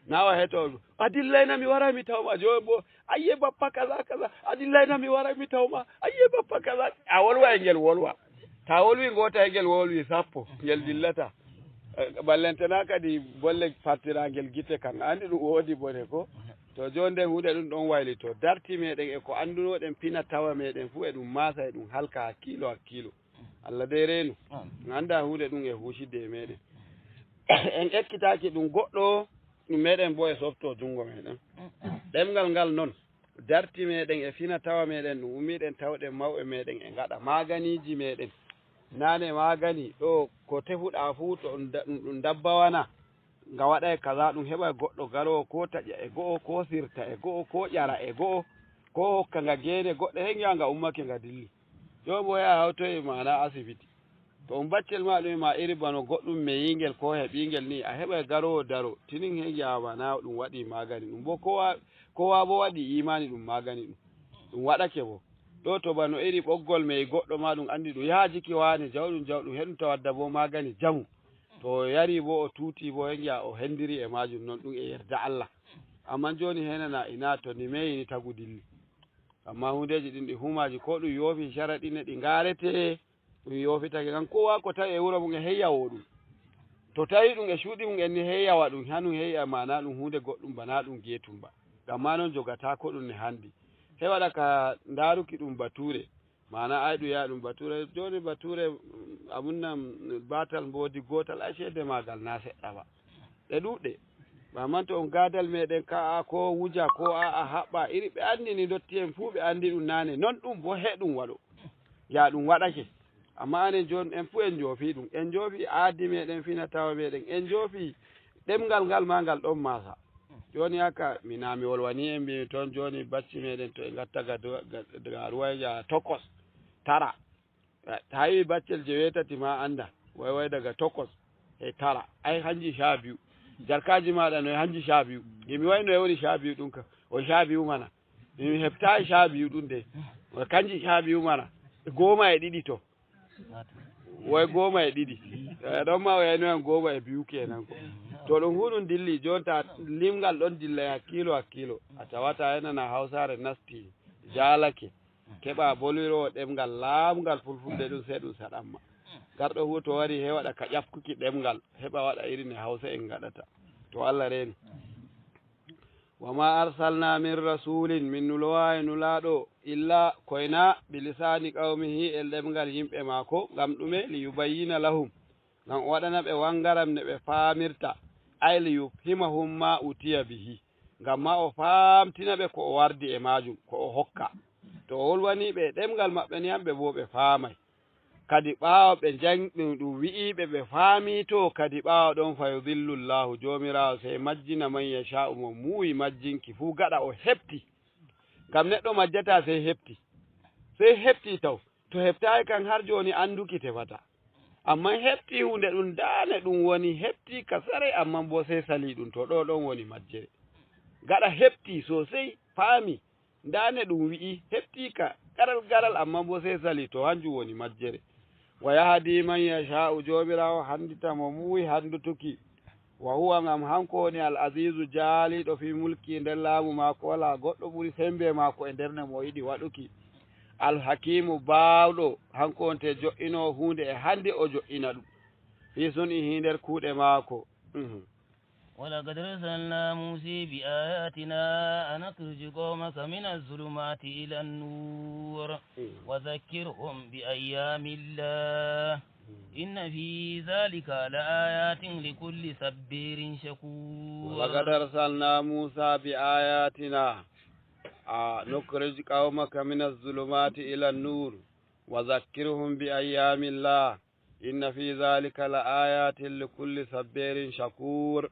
Naa o heto, "A dillayna mi waray mi tawma." Jooni boo, "Ayye bappa kaza kaza, a dillayna mi waray mi tawma. Ayye bappa kaza." A wolwa e ngel wolwa. Taa wolwi ngoota he ngel wolwi sappo, ngel dillataa. Eh, ballantana kadi bolle partiraangel gite kan. A anndi ɗun woodi bone ko? To jooni nden huunde ɗun ɗon waylitoo. Darti meeɗen e ko anndunoɗen fina tawa meeɗen fuu e ɗun maasa e ɗun halka hakkiilo hakkiilo. Allah dey reenu. Amin. En anndaa huunde ɗun e huusidde e meeɗen. En ekkitaaki ɗun goɗɗo, ɗun meeɗen boo e softoo junngo meeɗen. Ɗemngal ngal non, darti meeɗen e fina tawa meeɗen, ɗun ummiiɗen tawɗen mawɓe meeɗen e ngaɗa maaganiiji meeɗen. Naane maagani, ɗoo ko tefuɗaa fuu to ɗun da-, ɗun, ɗun ndabbawa na, nga waɗay kaza, ɗun heɓay goɗɗo garoowo koo taƴa e go'o, koo sirta e go'o, koo ƴara e go'o, koo hokka nga geene goɗɗe, he ngi'a nga ummake nga dilli. Jooni boo yaha hawtoyee maanaa asibiti. To ɗun baccel maa ɗun e maa iri bano goɗɗun meyiingel koo heɓiingel nii, a heɓay garoowo daro, tinin he ngi'aa maanaa ɗun waɗii maagani ɗun. Boo koo wa-, koo wa boo waɗii iimaani ɗun maagani ɗun. Ɗun waɗake boo. Ɗoo to bano iri ɓoggol meyi goɗɗo maa ɗun anndi ɗun yaajiki waane jawɗun jawɗun, he ɗun tawa wadda boo maagani jamu. To o yarii boo o tuutii boo he ngi'aa o hendirii e maajun non ɗun e yerda Allah. Ammaa jooni he nanaa inaa to ni meyi ni tagu dilli. Ammaa huundeeji ɗin ɗi humaaji koo ɗun yoofii caraɗi ne ɗi ngaaretee, ɗun yoofitake ngam koowa ko tawi e wuro mun e heyya woo ɗun. To tawi ɗun e cuuɗi mun en ni heyya wa ɗun, hanun heyya maanaa ɗun huunde goɗɗun banaa ɗun geetum ba. Ngam maa non jogataako ɗun ne hanndi. He waɗa ka ndaaruki ɗun batuure. Maanaa ay ɗun yaha ɗun batuure. Jooni batuure, mm, amunna, mm, baatal mboodi gootal ay ceede maagal naa seɗɗa ba. Ɗe ɗuuɗɗe. Ba man to on gaadal meeɗen ka'a ko wuja ko a'a haɓɓa iri ɓe anndi ni ndotti'en fuu ɓe anndi ɗun naane. Non ɗun boo he ɗun waɗo. Ya ɗun waɗake. Ammaa anen jooni en fuu en njoofi ɗun. En njoofi aadi meeɗen fina tawa meeɗen. En njoofi ɗemngal ngal maa ngal ɗon maasa. Jooni haka mi naa mi wolwanii en mbiimi toon jooni bacci meeɗen to e ngatta ga do-, ga, ga ruwaya tokos tara. Tawi baccel jeweetati ma annda, way way daga tokos e tara. Ay hanji sha biyu. Jarkaaji maaɗa no e hanji sha biyu. Nde mi wayno e woni sha biyu ɗum ka. O sha biyu mana. Mi heɓtaay sha biyu ɗum de. O kanji sha biyu mana. Goma e ɗiɗi to. Woy gooma e ɗiɗi. E ɗon ma o yayno en gooma e biyu kenan ko. To ɗum hu ɗum dilli, jonta limgal ɗon dilla e hakkiilo, hakkiilo. A tawata enana Hawsaare nasti, jaalake. Keɓa boliro ɗemngal laamngal fulfulde ɗum, sey ɗum saɗamma. Garɗo hu to wari he waɗa ka ƴafkuki ɗemngal, heɓa waɗa irin e Hawsa en ngaɗata. To Allah reeni. Wa ma arsalna min rasulin, min nulowaay nulaaɗo, illa koyna bi lisaani qawmihi, e ɗemngal yimɓe maako, ngam ɗume? Li yubayyina lahum, ngam o waɗana ɓe wangaram ne ɓe faamirta, ay li yufhimahum ma utiya bihi, ngam ma o faamtina ɓe ko o wardi e maajum, ko o hokka. To o wolwani ɓe ɗemngal maɓɓe ni, hamɓe boo ɓe faamay. Kadi ɓaawo ɓe njang-, ɗum, ɗum wi'i ɓe, ɓe faami to, kadi ɓaawo ɗon fa yudillu Allahu, Joomiraawo sey majjina man yasha'u, mo muuyi majjinki fuu gaɗa o heɓti. Ngam neɗɗo majjata sey heɓti. Sey heɓti taw. To heɓtaay kan har jooni annduki tefata. Amman heɓti huunde ɗum daane ɗum woni heɓti ka sare, amman boo sey sali ɗum. To ɗo ɗon woni majjere. Gaɗa heɓti sosey, faami. Ndaane ɗum wi'i, heɓtiika garal garal, ammaa boo sey sali, to hanjum woni majjere. Wa yahdi man yasha'u, Joomiraawo hanndita mo muuyi hanndutuki. Wa huwa, ngam hanko woni al azizu jaaliiɗo fii mulki nder laamu maako, walaa goɗɗo ɓuri sembe maako e nder ne mo o yiɗi waɗuki. Al hakiimu baawɗo, hanko wonte jo'inoowo huunde e hannde o jo'ina ɗum. Fii sun'ihi nder kuuɗe maako. Mhm. ولقد أرسلنا موسى بآياتنا أن أخرج قومك من الظلمات إلى النور وذكرهم بأيام الله إن في ذلك لآيات لكل صبار شكور. ولقد أرسلنا موسى بآياتنا أن أخرج قومك من الظلمات إلى النور وذكرهم بأيام الله إن في ذلك لآيات لكل صبار شكور.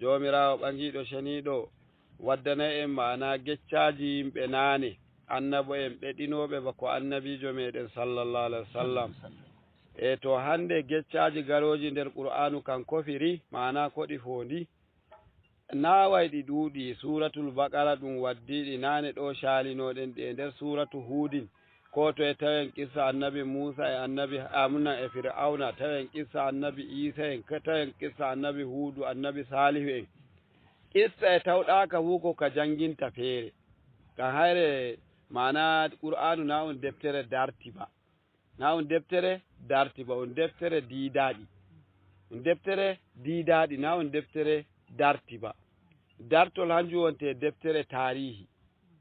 Joomiraawo ɓaŋgiiɗo ceniiɗo waddanay en ma'ana geccaaji yimɓe naane, annabo en ɓeɗinooɓe bako annabiijo meɗen sallallahu alaihi wasallam. E to hannde geccaaji garooji nder Qur'aanu kan ko firi, ma'ana ko ɗi foondi? Naaway ɗi ɗuuɗi, Suuratul Baqara ɗum waddi ɗi naane ɗo caalinoɗen ɗi e nder Suuratu Huudin. Ko to e tawen qissa annabi Muusa e annabi Amuna e Fir'awna, tawen qissa annabi Iisa en, ka-, tawen qissa annabi Huudu, annabi Saalihu en. Qissa e tawɗaaka fuu ko ka jannginta feere. Ka hayre maana Qur'aanu na on deftere darti ba. Na on deftere darti ba, on deftere diidaaɗi. On deftere diidaaɗi, na on deftere darti ba. Dartol hanjum wonte deftere taarihi.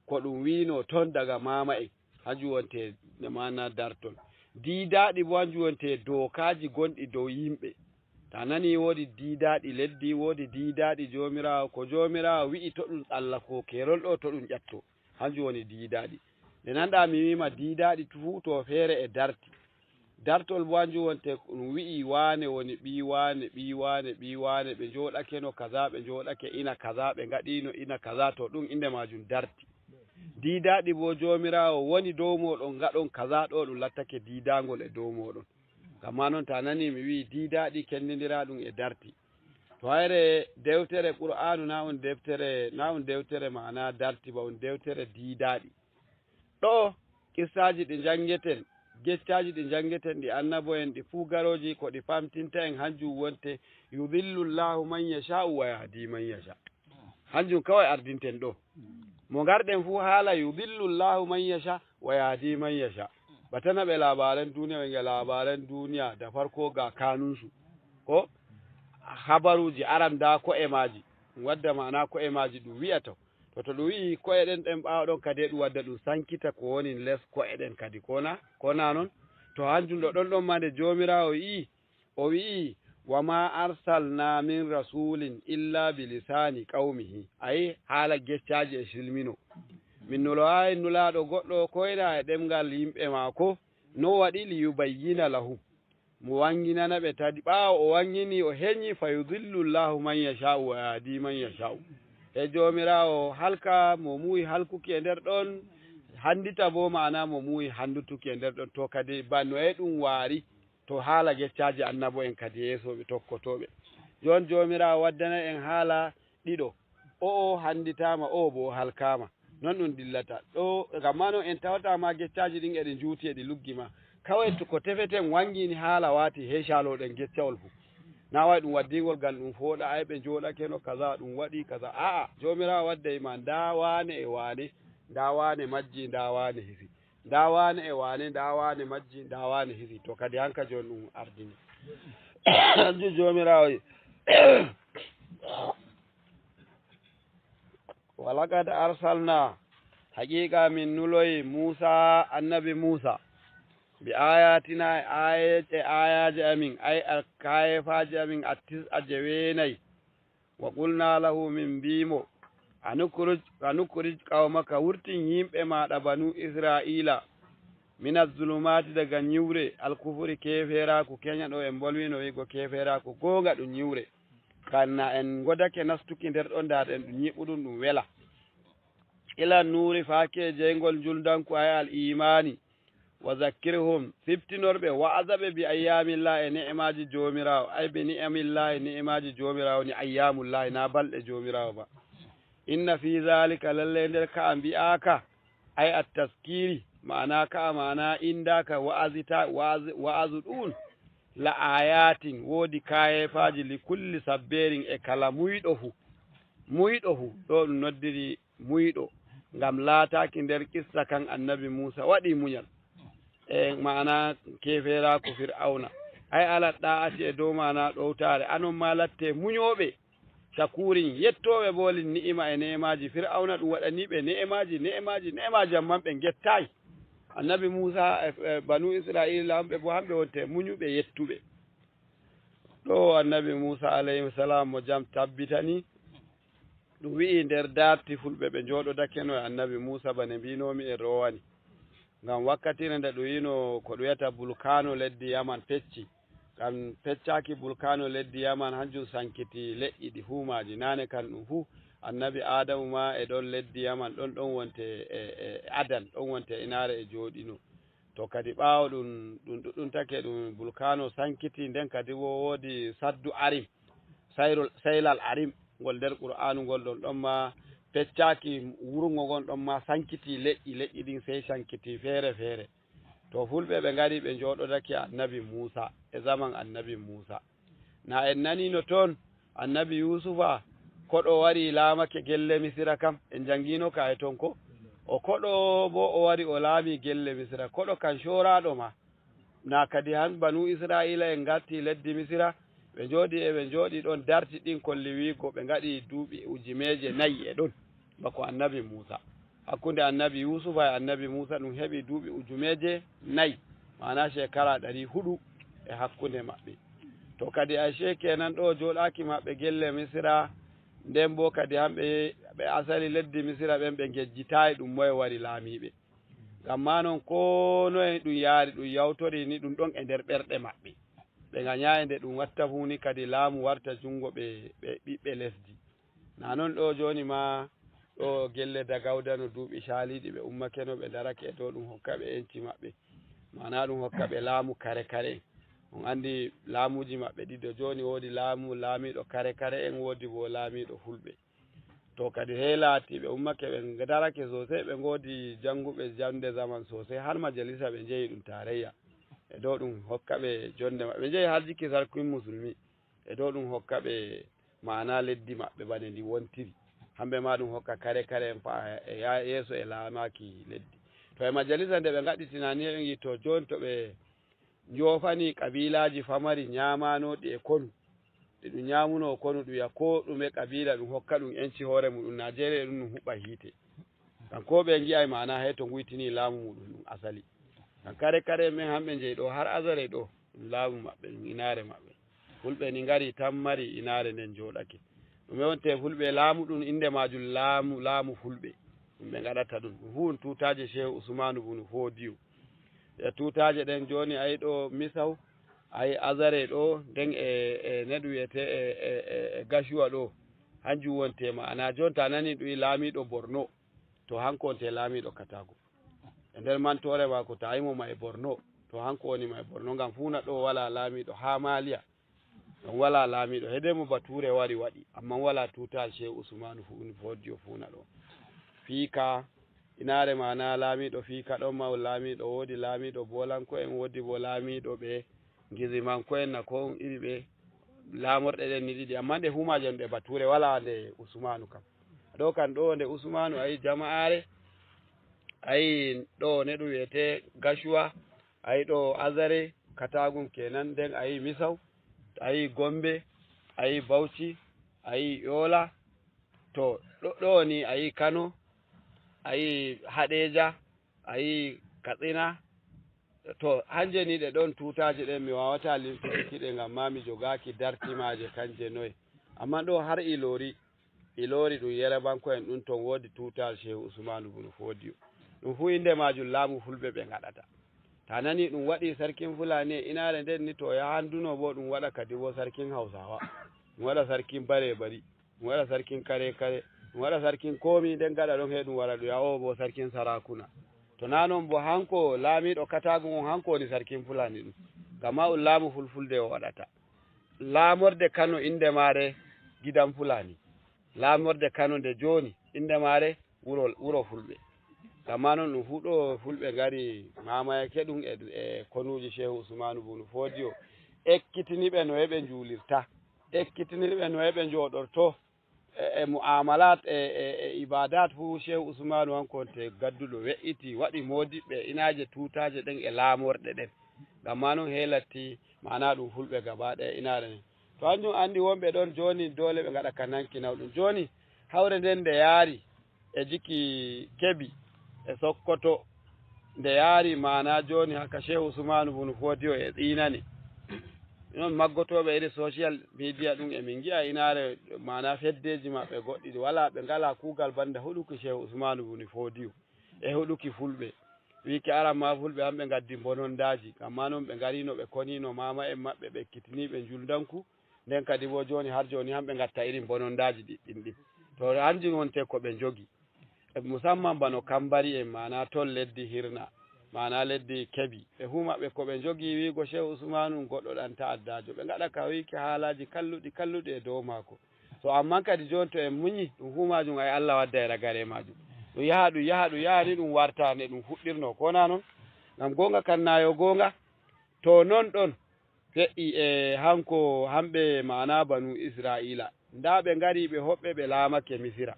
Ko ɗum wiino ton daga maama en, hanjum wonte maana dartol. Diidaaɗi bo hanjum wonte dookaaji gonɗi dow yimɓe. Ta nani woodi diidaaɗi leddi, woodi diidaaɗi Joomiraawo. Ko Joomiraawo wi'i to ɗum tsallako keerol ɗo, to ɗum ƴatto. Hanjum woni diidaaɗi. Nde nanɗa mi wi'ima diidaaɗi fuu to feere e darti. Dartol bo hanjum wonte ɗum wi'i waane woni ɓii waane, ɓii waane, ɓii waane, ɓe njooɗake no kaza, ɓe njooɗake ina kaza, ɓe ngaɗino ina kaza, to ɗum innde maajum darti. Diidaaɗi bo Joomiraawo woni dow mooɗon, ngaɗon kaza ɗo, ɗum lattake diidaangol e dow mooɗon. Ngam maa non, ta nani mi wi'i diidaaɗi, kendindiraa ɗum e darti. To hayre dewtere Qur'aanu na on dewtere, na on dewtere ma'ana darti ba, on dewtere diidaaɗi. Ɗo qissaaji ɗi njanngetee, geccaaji ɗi njanngetee ɗi annabo'en ɗi fuu garooji ko ɗi famtinta en hanjum wonte yudillu Allahu man yasha'u wa yahdi man yasha. Hanjum kawai ardinten ɗo. Mo ngarɗen fuu haala yudillu Allahu man yasha wa yahdi man yasha. Batana ɓe labaran duniya, ɓe ngi'a labaran duniya da farko ga kanunsu. Ko habaruuji aran da ko'e maaji. Ɗum wadda ma'ana ko'e maaji ɗum wi'ata. To, to ɗum wi'i ko'e ɗen, ɗen ɓaawo ɗon kadi ɗum wadda ɗum sankita ko woni les ko'e ɗen kadi. Ko na, ko na non? To hanjum ɗo ɗon ɗon ma nde Joomiraawo yi'i, o wi'i, "Wa ma arsalna min rasulin illa bi lisani qaumihi." Ayi, haala geccaaji e silmino. Min noloayi nulaaɗo goɗɗo koyna e ɗemngal yimɓe maako. No waɗi? "Li yubayyina lahum." Mo wanginana ɓe tadi. Ɓaawo o wangini, o henyi, "Fa yudillu Allahu man yasha'u wa yahdi man yasha'u." E Joomiraawo halka mo muuyi halkuki e nder ɗon, handita bo ma'ana mo muuyi handutuki e nder ɗon. To kadi ba noye ɗum waari? To haala geccaaji annabo'en kadi yeesooɓe tokkotooɓe. Jon Joomiraawo waddana en haala ɗiɗo. O'o handitaama, o'o bo halkaama. Non ɗum dillata. Ɗo, ngam ma non en tawata ma geccaaji ɗin eɗi njuuti, eɗi luggi ma. Kawai to ko tefeten wangini haala wati he caloɗen geccawol fu. Na wawi ɗum waddingol ngam ɗum fooɗa, ay ɓe njooɗakeno kaza, ɗum waɗi kaza. A'a, Joomiraawo wadday ma nda waane e waane, nda waane majji, nda waane hisi. Nda waane e waane, nda waane majji, nda waane hisi. To kadi hanka jooni ɗum ardini. Hanjum Joomiraawo wi. Walaqad arsalna, haqiqa min nuloyi Musa, annabi Musa, bi ayatina, e ayat-, e ayaji amin, ay al-, kayefaji amin, attis'a, jeweenayi. Wa qulna lahu, min mbi mo, anukrij, anukrij qawmaka, wurtin yimɓe maɗa banu Isra'ila, min az-zulumati, daga nyiwre, al-kufri, keferaku. Kenya ɗo en bolwino wigo keferaku, gonga ɗum nyiwre. Kanna en godake nastuki nder ɗon, ndaɗen ɗum nyiɓuɗum, ɗum wela. Ila nuri, faake jeyngol njuldanku, ay al imani. Wa zakkirhum, siftinor ɓe, wa'aza ɓe, bi ayyamillah, e ni'maji Joomiraawo, ay bi ni'amillah, e ni'maji Joomiraawo, ni ayyamullahi, na balɗe Joomiraawo ba. Inna fi zalika, lallay nder ka'a mbi'aaka, ay at-taskiri, ma'ana ka'a ma'ana indaaka wa'azita-, wa'az-, wa'azu ɗun, la ayatin, woodi kayefaji, li kulli sabberin, e kala muyɗo fu. Muyɗo fu, ɗo ɗum noddiri muyɗo, ngam laataaki nder qissa kan annabi Muusa waɗi munyal. E ma'ana kefeeraaku Fir'awna. Ay ala ɗa'ati e dow ma'ana ɗowtaare, anon ma latte munyooɓe, shakurin, yettooɓe boo lin ni'ima e ne'emaaji Fir'awna ɗum waɗani ɓe ne'emaaji, ne'emaaji, ne'emaaji, amman ɓe ngettaay. Annabi Muusa e, e banu Isra'iila hamɓe boo hamɓe wonte munyuɓe yettuɓe. Ɗo annabi Muusa alayhi salam mo jam tabbitani, ɗum wi'i nder darti fulɓe ɓe njooɗodakeno e annabi Muusa bane mbiinoomi e rowani. Ngam wakkatire nde ɗum yi'no ko ɗum wi'ata bulkaano leddi Yaman pecci. Ngam peccaaki bulkaano leddi Yaman hanjum sankiti leƴƴi ɗi fuu maaji. Naane kan ɗum fuu annabi Aadamu ma e ɗon leddi Yaman ɗon, ɗon wonte e, e Adan, ɗon wonte inaare e jooɗino. To kadi ɓaawo ɗum, ɗum ɗuɗɗuntake, ɗum bulkaano sankiti, nden kadi wo woodi Saddu Arim, Sayrol, Saylal Arim, ngol nder Qur'aanu ngol ɗon, ɗon ma peccaaki wurungo ngon ɗon ma sankiti leƴƴi, leƴƴi ɗin sey sankiti feere feere. To fulɓe ɓe ngari ɓe njooɗodake annabi Muusa, e zaman annabi Muusa. Na en naniino toon, annabi Yuusufa, koɗo wari laamake gelle Misira kam, en njanngiino ka e toon ko? O koɗo boo o wari o laami gelle Misira, koɗo kan cooraaɗo ma. Na kadi han banu Isra'iila'en ngarti leddi Misira, ɓe njooɗi e ɓe njooɗi ɗon darti ɗin kolli wi'go ɓe ngaɗi duuɓi ujineeje nayi e ɗon, bako annabi Muusa. Hakkunde annabi Yuusufa e annabi Muusa ɗum heɓi duuɓi ujuneeje nayi, maana shekara ɗari huɗu e hakkunde maɓɓe. To kadi ashe kenan ɗo jooɗaaki maɓɓe gelle Misira, nden boo kadi hamɓe ɓe asali leddi Misira ɓen ɓe ngejjitaay ɗum moye wari laamiiɓe. Ngam maa non koo noye ɗum yaari ɗum yawtori ni ɗum ɗon e nder ɓerɗe maɓɓe. Ɓe nganyaay nde ɗum watta fuu ni kadi laamu warta junngo ɓe, ɓe ɓiɓɓe lesdi. Na non ɗo jooni ma, ɗo gelle Dagawda no duuɓi caaliiɗi ɓe ummakeno ɓe darake e dow ɗum hokka ɓe enci maɓɓe. Maana ɗum hokka ɓe laamu kare kare en. On anndi laamuuji maɓɓe ɗiɗo jooni, woodi laamu laamiiɗo kare kare en, woodi boo laamiiɗo fulɓe. To kadi hey laati ɓe ummake ɓe darake sosai, ɓe ngoodi jannguɓe jannde zaman sosai, har majalisa ɓe njehi ɗum tarayya. E dow ɗum hokka ɓe jonnde maɓɓe. Ɓe njehi har jikki sarkin musulmi. E dow ɗum hokka ɓe maana leddi maɓɓe bane ndi wontiri. Hamɓe ma ɗum hokka kare kare en fa e ya-, yeeso e laamaaki leddi. To e majalisa nde ɓe ngaɗi tunani, ɓe ngi to jooni to ɓe njoofani kabiilaaji famari nyaamaanooɗi e konu. Ɗi ɗum nyaamunoo konu ɗum ya koo ɗume kabiila ɗum hokka ɗum enci hoore muɗum. Naajeeriya ɗum ɗum huɓɓa hiite. Ngam koo ɓe ngi'ay maana hey to nguytini laamu muɗum ɗum asali. Ngam kare kare men hamɓe njeyi ɗo har Azare ɗo ɗum laamu maɓɓe, ɗum inaare maɓɓe. Fulɓe ni ngari tan mari inaare nden jooɗake. Ɗume wonte fulɓe laamu ɗum innde maajum laamu, laamu fulɓe. Ɗum ɓe ngaɗata ɗum. Ɗum fuu ɗum tuutaaje Shehu Usmaanu bunu Foodiyo. E tuutaaje ɗen jooni ayi ɗo Misaw, ayi Azare ɗo, nden e, e neɗɗo wiyete e, e, e, e Gashuwa ɗo. Hanjum wonte maana. Jooni ta nani ɗum wi laamiiɗo Borno. To hanko wonte laamiiɗo Kataago. E nder mantoore maako ta yimo ma e Borno. To hanko woni ma e Borno. Ngam fuuna ɗo wala laamiiɗo haa Maaliya. Ɗon wala laamiiɗo. Hede mo Batuure wari waɗi. Amma wala tuutaal Shehu Usmaanu fu-, Foodiyo fuuna ɗo. Fii ka Inaare maana laamiiɗo fii kaɗon mawɗo laamiiɗo, woodi laamiiɗo boolanko'en, woodi boo laamiiɗo ɓe ngizimanko'en, na ko on iri ɓe laamorɗe ɗen ni ɗiɗi. Ammaa nde huumaaje ɗe batuure walaa nde Usmaanu kam. Ɗoo kan ɗoo nde Usmaanu a yi'i jama'aare, a yi'i ɗoo ne ɗum wi'etee Gashuwa, a yi'i ɗoo Azare, Katagum keenan, nden a yi'i Misaw, a yi'i Gombe, a yi'i Bauchi, a yi'i Yola, to ɗo, ɗoo ni a yi'i Kano, a yi'i Haɗeja, a yi'i Katsina, to hanje ni ɗe ɗon tuutaaje ɗen mi waawataa limtuki ɗe ngam maa mi jogaaki darti maaje kanje noye. Ammaa ɗoo har Ilori, Ilori ɗum Yerebanko'en ɗum ton woodi tuutaal Shehu Usmaanu bunu Foodiyo. Ɗum fuu innde maajum laamu fulɓe ɓe ngaɗata. To a nani ɗum waɗi sarkin Fulaani e inaare nden ni to yahanduno boo ɗum waɗa kadi boo sarkin Hawsaawa. Ɗum waɗa sarkin Bare Bari. Ɗum waɗa sarkin Kare Kare. Ɗum waɗa sarkin koomi nden gaɗa ɗon he ɗum wara ɗum wi'a o boo sarkin Sarakuna. To naa non boo hanko laamiiɗo Kataagu on hanko woni sarkin Fulaani ɗum. Ngam maa ɗum laamu fulfulde o waɗata. Laamorde Kano innde maare gidan Fulaani. Laamorde Kano nde jooni innde maare wuro, wuro fulɓe. Ngam maa non ɗum fuu ɗoo fulɓe ngari mamayake ɗum e, e konuuji Shehu Usmaanu bunu Foodiyo. Ekkitini ɓe noye ɓe njuulirta. Ekkitini ɓe noye ɓe njooɗorto. E, e mu'amalat, e, e, e ibadat fuu Shehu Usmaanu hanko wonte gadduɗo we'iti, waɗi moodiɓɓe inaaje tuutaaje ɗen e laamorɗe ɗen. Ngam maa non hee latti maana ɗum fulɓe gaba ɗaya inaare nden. To hanjum anndi wonɓe ɗon jooni doole ɓe ngaɗa ka nanki nawɗum. Jooni hawre nden nde yaari e jiki Kebi e Sokoto, nde yaari maana jooni haka Shehu Usmaanu bunu Foodiyo e ɗiinani. Non maggotooɓe iri social media ɗum e min ngi'a inaare maana feddeeji maɓɓe goɗɗi ɗi walaa, ɓe ngalaa kuugal banda huɗuki Shehu Usmaanu bunu Foodiyo e huɗuki fulɓe. Wiiki aran maa fulɓe hamɓe ngaddi mbonondaaji, ammaa non ɓe ngarino ɓe konino maama'en maɓɓe ɓe ekkitinii ɓe njulndanku, nden kadi boo jooni har jooni hamɓe ngatta irin mbonondaaji ɗiɗɗin ɗin. To hanjum wonte ko ɓe njogi. E musamman bano Kambari en, maana ton leddi Hirna, maana leddi Kebi. Ɓe fuu maɓɓe ko ɓe njogi wiigo Shehu Usmaanu ɗum goɗɗo ɗan ta'addaajo. Ɓe ngaɗa ka wiiki haalaaji kalluɗi, kalluɗi e dow maako. So amman kadi jooni to en muñi, ɗum fuu maajum ay Allah wadday ragare maajum. Ɗum yaha, ɗum yaha, ɗum yaha ni ɗum warta ne ɗum fuɗɗirno, ko naa non? Ngam goonga kan naa yo goonga? To non ɗon, fe'i e hanko hamɓe maana Banu Isra'iila. Ndaa ɓe ngari ɓe hoɓɓe ɓe laamake Misira.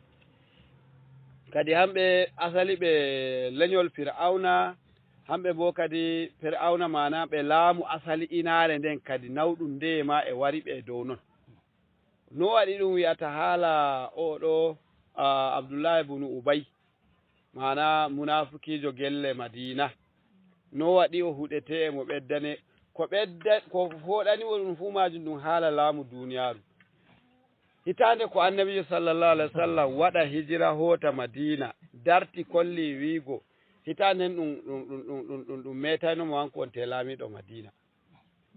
Kadi hamɓe asali ɓe lenyol Fir'awna, hamɓe boo kadi Fir'awna maana ɓe laamu asali inaare nden kadi nawɗum ndeye ma e wari ɓe dow non. No waɗi ɗum wi'ata haala oo ɗoo, ah, Abdullahi bunu Ubay, maana munaafukiijo gelle Madiina. No waɗi o huɗetee e mo ɓeddane, ko ɓedda, ko fooɗani mo ɗum fuu maajum ɗum haala laamu duuniyaaru. Hitaande ko Annabiijo sallallahu alayhi wa sallam waɗa hijira hoota Madiina, darti kolli wiigo, hitaande nden ɗum, ɗum, ɗum, ɗum, ɗum, ɗum, ɗum meetayno mo hanko wonte laamiiɗo Madiina.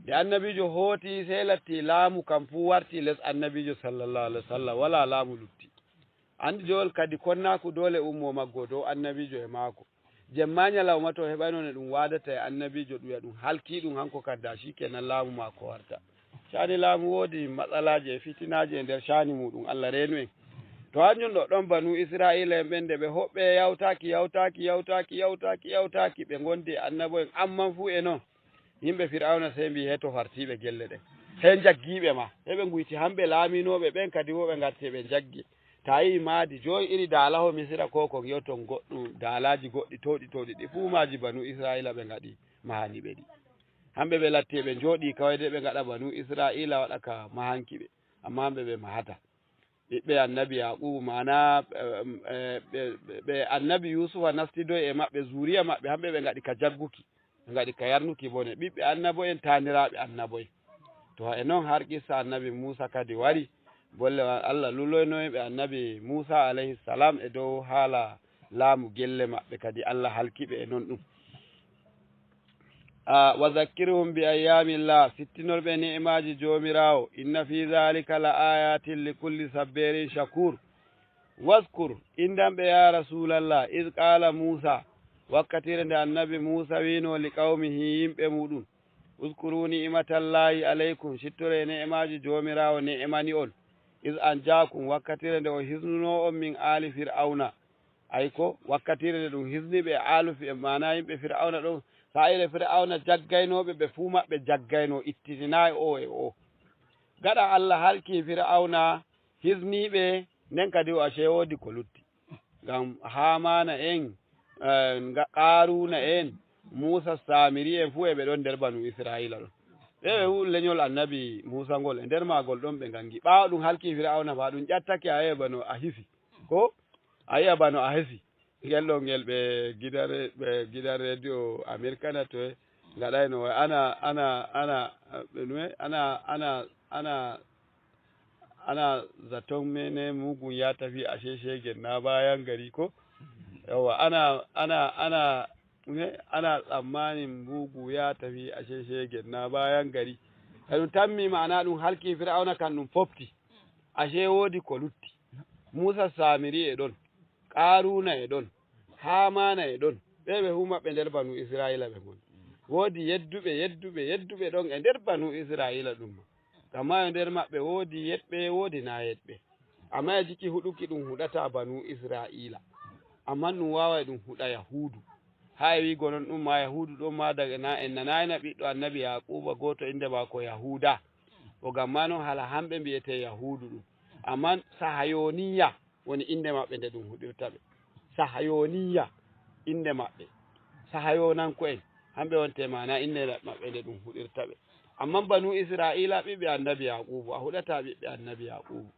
Nde Annabiijo hooti, sey latti laamu kam fuu warti les Annabiijo sallallahu alayhi wa sallam, walaa laamu lutti. Anndi jool kadi konnaaku doole ummoo maggo dow Annabiijo e maako. Jemma ñalawma to heɓayno ne ɗum waadata e Annabiijo ɗum wi'a ɗum halkii ɗum hanko kadda, shikenan laamu maako warta. Caani laamu woodi matsalaaji e fitinaaji e nder caani muuɗum, Allah reenu en. To hanjum ɗo ɗon Banu Isra'iila en ɓen nde ɓe hoɓɓe yawtaaki, yawtaaki, yawtaaki, yawtaaki, yawtaaki, ɓe ngondi e annabo'en, amman fuu e non yimɓe Fir'awna sey mbi'i, "He to fartiiɓe gelle ɗen. He njaggiiɓe ma." He ɓe nguyti hamɓe laaminooɓe ɓen kadi wo ɓe ngarti ɓe njaggi. To a yi'i maadi joyi iri daalaho Misira ko ko ngi'oton goɗɗum daalaaji goɗɗi towɗi towɗi ɗi fuu maaji Banu Isra'iila ɓe ngaɗi mahani ɓe ɗi. Hamɓe ɓe latti ɓe njooɗii kaway de ɓe ngaɗa Banu Isra'iila waɗa ka mahanki ɓe. Ammaa hamɓe ɓe mahata. Ɓiɓɓe Annabi Yaqubu, maana, eh, eh, ɓe, ɓe, ɓe Annabi Yusufa nastidoy e maɓɓe, zuriya maɓɓe, hamɓe ɓe ngaɗi ka jagguki, ɓe ngaɗi ka yarnuki bone. Ɓiɓɓe annabo'en, taaniraaɓe annabo'en. To e non har qissa Annabi Muusa kadi wari, bolle wa-, Allah luloynoy ɓe Annabi Muusa alayhi salam e dow haala laamu gelle maɓɓe kadi Allah halki ɓe e non ɗum. Ah, wa zakkirhum bi ayyaamillah, sittinor ɓe ni'imaaji Joomiraawo, inna fii zaalika la aayaatin li kulli sabbeerin shakuur. Waskur, inndan ɓe yaa Rasuulallah, iz qaala Muusa, wakkatiire nde Annabi Muusa wi'no li qawmihi yimɓe muuɗum, uskuru ni'imatallahi alaykum, sittoree ni'imaaji Joomiraawo ni'imani on, iz anjaakum, wakkatiire nde o hisnuno on min aali Fir'awna, Ay ko wakkatiire nde ɗum hisni ɓe e aalu fi-, maanaa yimɓe Fir'awna ɗon, saa'iire Fir'awna jaggaynooɓe ɓe fuu maɓɓe jaggayno, ittitinaayi o e o. Gaɗa Allah halkii Fir'awna, hisnii ɓe, nden kadi o asee woodi ko lutti. Ngam Haamaana en, eh, nga-, Qaaruuna en, Muusa Saamiri en fuu e ɓe ɗon nder banu Isra'iila ɗon. Ɓe ɓe fuu lenyol annabi Muusa ngol, e nder maagol ɗon ɓe ngangi. Ɓaawo ɗum halkii Fir'awna fa, ɗum ƴattake a yi'a bano a hisi. Ko? A yi'a bano a hisi. Ngel ɗo ngel ɓe gidan re-, ɓe gidan rediyo Amerika na toye ngaɗayno wai ana, ana, ana, ɓe nume? Ana, ana, ana, ana zaton mene mugun ya tafi ashe shegen na bayan gari ko? Yawa, ana, ana, ana, me? Ana tsammanin mugu ya tafi ashe shegen na bayan gari. Ka ɗum tammi ma'ana ɗum halki Fir'auna kan ɗum fofti. Ashe woodi ko lutti. Muusa Saamiri e ɗon, Qaaruuna e ɗon, Haamaana e ɗon, ɓe ɓe fuu maɓɓe nder banu Isra'iila ɓe ngoni. Woodi yedduɓe, yedduɓe, yedduɓe ɗon e nder banu Isra'iila ɗum ma. Ammaa e nder maɓɓe woodi yeɗɓe, woodi naa yeɗɓe. Ammaa e jiki huɗuki ɗum huɗataa banu Isra'iila. Ammaa ɗum waaway ɗum huɗa Yahuudu. Haa e wi'go non ɗum ma Yahuudu ɗon ma daga na en nanaayna ɓiɗɗo annabi Yaaquuba gooto innde maako Yahuuda. O ngam ma non hala hamɓe mbi'etee Yahuudu ɗum. Ammaa Sahayoniya woni innde maɓɓe nde ɗum huɗirta ɓe. Sahayoniya innde maɓɓe. Sahayonanko'en, hamɓe wonte maana innde maɓɓe nde ɗum huɗirta ɓe. Ammaa banu Isra'iila ɓiɓɓe annabi Yaaquubu, a huɗataa ɓiɓɓe annabi Yaaquubu.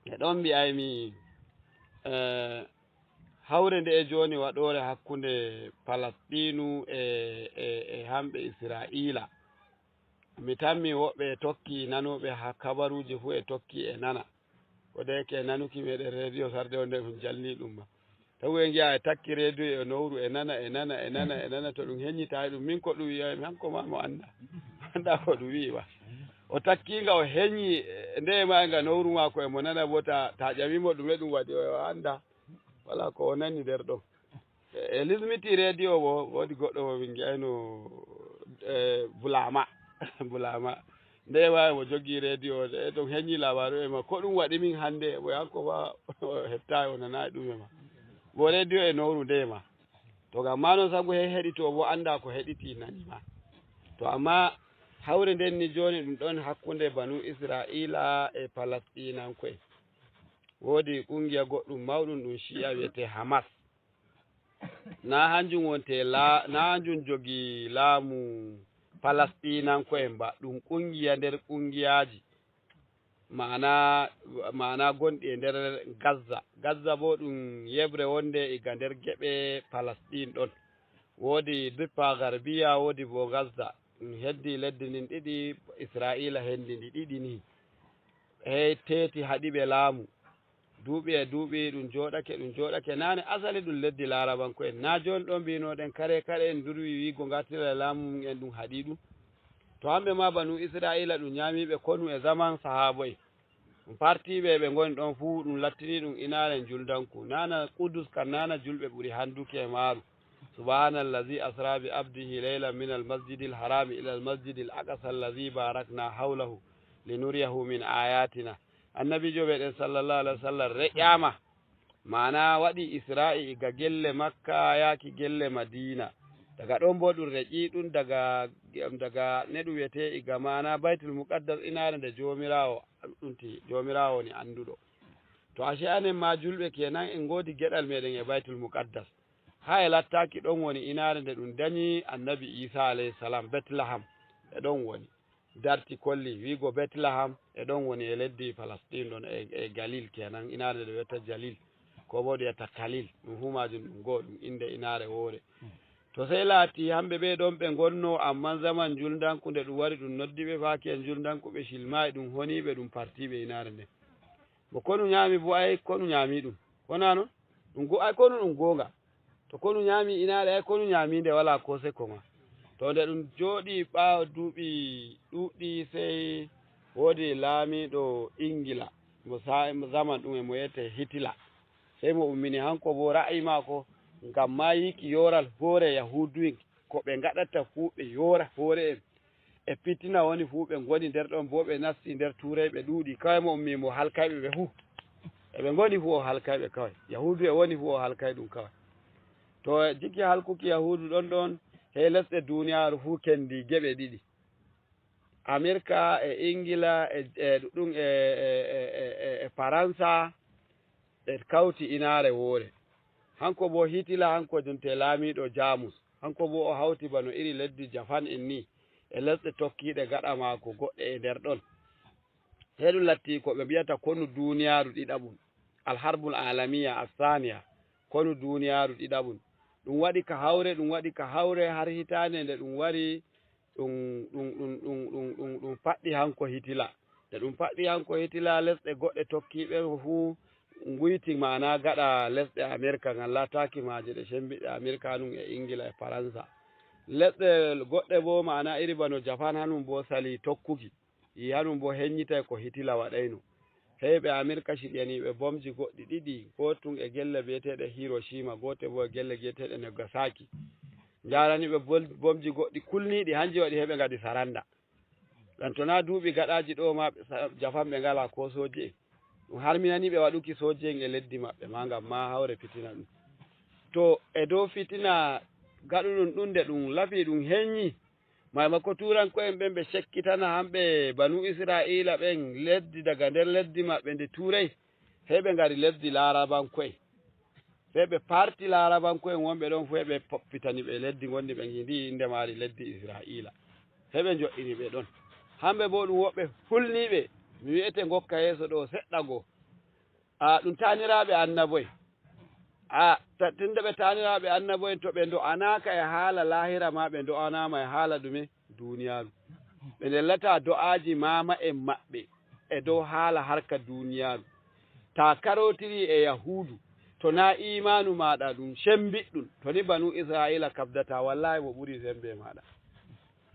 E ɗon mbi'aymi, eh, hawre nde'e jooni waɗoore hakkunde Palastiinu e, e, e hamɓe Isra'iila. Mi tammi woɓɓe e tokki, nanooɓe ha-, kabaruuji fuu e tokki e nana. Ko de ke nanuki meɗen rediyo sarde wonde ɗum jalni ɗum ma. Tawi en ngi'a e takki rediyo e nowru e nana, e nana, e nana, e nana, to ɗum heññitaay ɗum, min ko ɗum wi'ay mi, hanko ma mo annda. Annda ko ɗum wi'i ba. O takki nga o heññi, e, nde ma nga nowru maako e mo nana bo ta, ta ƴami mo ɗume ɗum waɗi o, o annda. Wala ko o nani nder ɗon. E, e lismiti rediyo bo, woodi goɗɗo mo min ngi'ayno, e, Bulama. Bulama. Nde ma mo jogi rediyo, e ɗon heññi labaru e ma, ko ɗum waɗi min hande, mo yanko fa o heɓtaay o nanaay ɗum e ma. Bo rediyo e nowru nde ma. To ngam ma non sabu he heɗito bo annda ko heɗiti nani ma. To amma hawre nden ni jooni ɗum ɗon hakkunde banu Isra'iila e Palasɗinanko'en. Woodi kungiya goɗɗum mawɗum ɗum Shi'a wi'ete Hamas. Na hanjum wonte la-, na hanjum jogi laamu Palasɗinanko'en ba, ɗum kungiya nder kungiyaaji. Maana, maana gonɗi e nder Gaza. Gaza bo ɗum yeɓre wonde iga nder geɓe Palasɗin ɗon. Woodi Duppa Garbiya, woodi bo Gaza. Ɗum heddi leddi ndin ɗiɗi, Isra'iila hendi ndi ɗiɗi ni. Hey, teeti haɗi ɓe laamu. Duuɓi e duuɓi ɗum jooɗake, ɗum jooɗake. Naane asali ɗum leddi Laarabanko'en. Na jooni ɗon mbinoɗen kare, kare en durwi wiigo ngartira laamu mum en ɗum haɗi ɗum. To hamɓe ma banu Isra'iila ɗum nyaamiiɓe konu e zaman sahaabo'en. Ɗum partiiɓe ɓe ngoni ɗon fuu ɗum lattini ɗum inaare njuldanku. Naana Qudus kan naana julɓe ɓuri handuki e maaru. Subhaanallazi asra bi abdihi laylan minal masjidil harami ilal masjidil aqsa allazi barakna hawlahu linuriyahu min ayatina. Annabiijo meɗen sallallahu alaihi wasallam reƴaama, maana waɗi Isra'i iga gelle Makka yaaki gelle Madiina. Daga ɗon bo ɗum reƴi ɗum daga, daga ne ɗum wi'ete iga maana Baitul Muqaddas inaare nde Joomiraawo ɗum ti, Joomiraawo woni annduɗo. To ashe anen ma julɓe kenan en ngoodi geɗal meɗen e Baitul Muqaddas. Haa e lattaaki ɗon woni inaare nde ɗum danyi Annabi Iisa alayhi salam, Betlaham, e ɗon woni. Darti kolli wiigo Betlaham, e ɗon woni e leddi Falastin ɗon e, e Galil kenan, inaare nde wi'ata Jalil, ko bo ɗum wi'ata Kalil, ɗum fuu maajum ɗum goo, ɗum innde inaare woore. To sey laati hamɓe ɓe ɗon ɓe ngonno, ammaa zaman njulndanku nde ɗum wari ɗum noddi ɓe faaki en njulndanku, ɓe cilmaayi, ɗum honiiɓe, ɗum partiiɓe inaare nden. Mo konu nyaami bo, ay konu nyaami ɗum. Wonaa non? Ɗum go-, ay konu ɗum goonga. To konu nyaami inaare, ay konu nyaami nde walaa ko seko ma. To nde ɗum jooɗi ɓaawo duuɓi ɗuuɗɗi, sey woodi laamiiɗo Ingila, mo sa-, mo zaman ɗum e mo wi'ete Hitila. Sey mo ummini hanko bo ra'ayi maako, ngam maa yiiki yooral hoore Yahuudu'en, ko ɓe ngaɗata fuu ɓe yoora hoore'en. E fitina woni fuu ɓe ngoni nder ɗon, boo ɓe nasti nder Tuuray ɓe ɗuuɗi. Kaway mo ummi mo halkayɓe ɓe fuu. Eɓe ngoni fuu o halkay ɓe kaway. Yahuudu e woni fuu o halkay ɗum kaway. To jiki halkuki Yahuudu ɗon ɗon, he lesɗe duuniyaaru fuu kendi geɓe ɗiɗi. Amirka e Ingila e, e ɗuɗɗum e, e, e, e, e Faransa, ɓe kawti inaare woore. Hanko boo Hitila, hanko jonte laamiiɗo Jamus. Hanko boo o hawti bano iri leddi Japan en ni, e lesɗe tokkiiɗe gaɗa maako goɗɗe e nder ɗon. He ɗum latti ko ɓe mbiyata konu duuniyaaru ɗiɗaɓum, Alharbul Alamiya Assaniya, konu duuniyaaru ɗiɗaɓum. Ɗum waɗi ka hawre, ɗum waɗi ka hawre har hitaande nde ɗum wari, ɗum, ɗum, ɗum, ɗum, ɗum, ɗum, ɗum faɗɗi hanko Hitila. Nde ɗum faɗɗi hanko Hitila, lesɗe goɗɗe tokkiiɓe mo fuu nguyti, maana gaɗa lesɗe Amirka ngan laataaki maaje ɗe cembiɗɗe Amirka ɗum e Ingila e Faransa. Lesɗe goɗɗe boo, maana iri bano Japan, hanum boo sali tokkuki. Yi hanum boo henyitay ko Hitila waɗayno. Hey ɓe Amirka ciryaniiɓe bomji goɗɗi ɗiɗi, gootun e gelle biyeteeɗe Hiroshima, goote boo e gelle biyeteeɗe Nagasaki. Njaaraniiɓe bol-, bomji goɗɗi kulniiɗi, hanji waɗi heɓe ngaɗi saranda. Ɗan to naa duuɓi gaɗaaji ɗo ma ɓe sa-, Japan ɓe ngalaa ko sooji'en. Ɗum harminanii ɓe waɗuki sooji'en e leddi maɓɓe ma ngam ma hawre fitina ɗum. To e dow fitina gaɗuɗum ɗum nde ɗum lafi ɗum henyi, maymako tuuranko'en ɓen ɓe cekkitana hamɓe Banu Isra'iila ɓen leddi daga nder leddi maɓɓe ndi Tuuray, sey ɓe ngari leddi Laarabanko'en. Sey ɓe parti Laarabanko'en wonɓe ɗon fuu, ɓe poppitani ɓe leddi ngondi ɓe ngi'i ndi innde maari leddi Isra'iila. Sey ɓe njo'ini ɓe ɗon. Hamɓe boo ɗum woɓɓe hulniiɓe, mi wi'ete ngokka yeeso ɗo seɗɗa go. A, ɗum taaniraaɓe annabo'en. A, ta-, tunda ɓe taaniraaɓe annabo'en, to ɓe ndo'anaaka e haala laahira ma, ɓe ndo'anaama e haala ɗume? Duuniyaaru. Ɓe ndellataa do'aaji maama'en maɓɓe e dow haala harka duuniyaaru. Taa karootirii e Yahuudu, to naa iimaanu maaɗa ɗum cembiɗɗum, to ni Banu Isra'iila kabdataa, wallaahi mo ɓurii sembe maaɗa.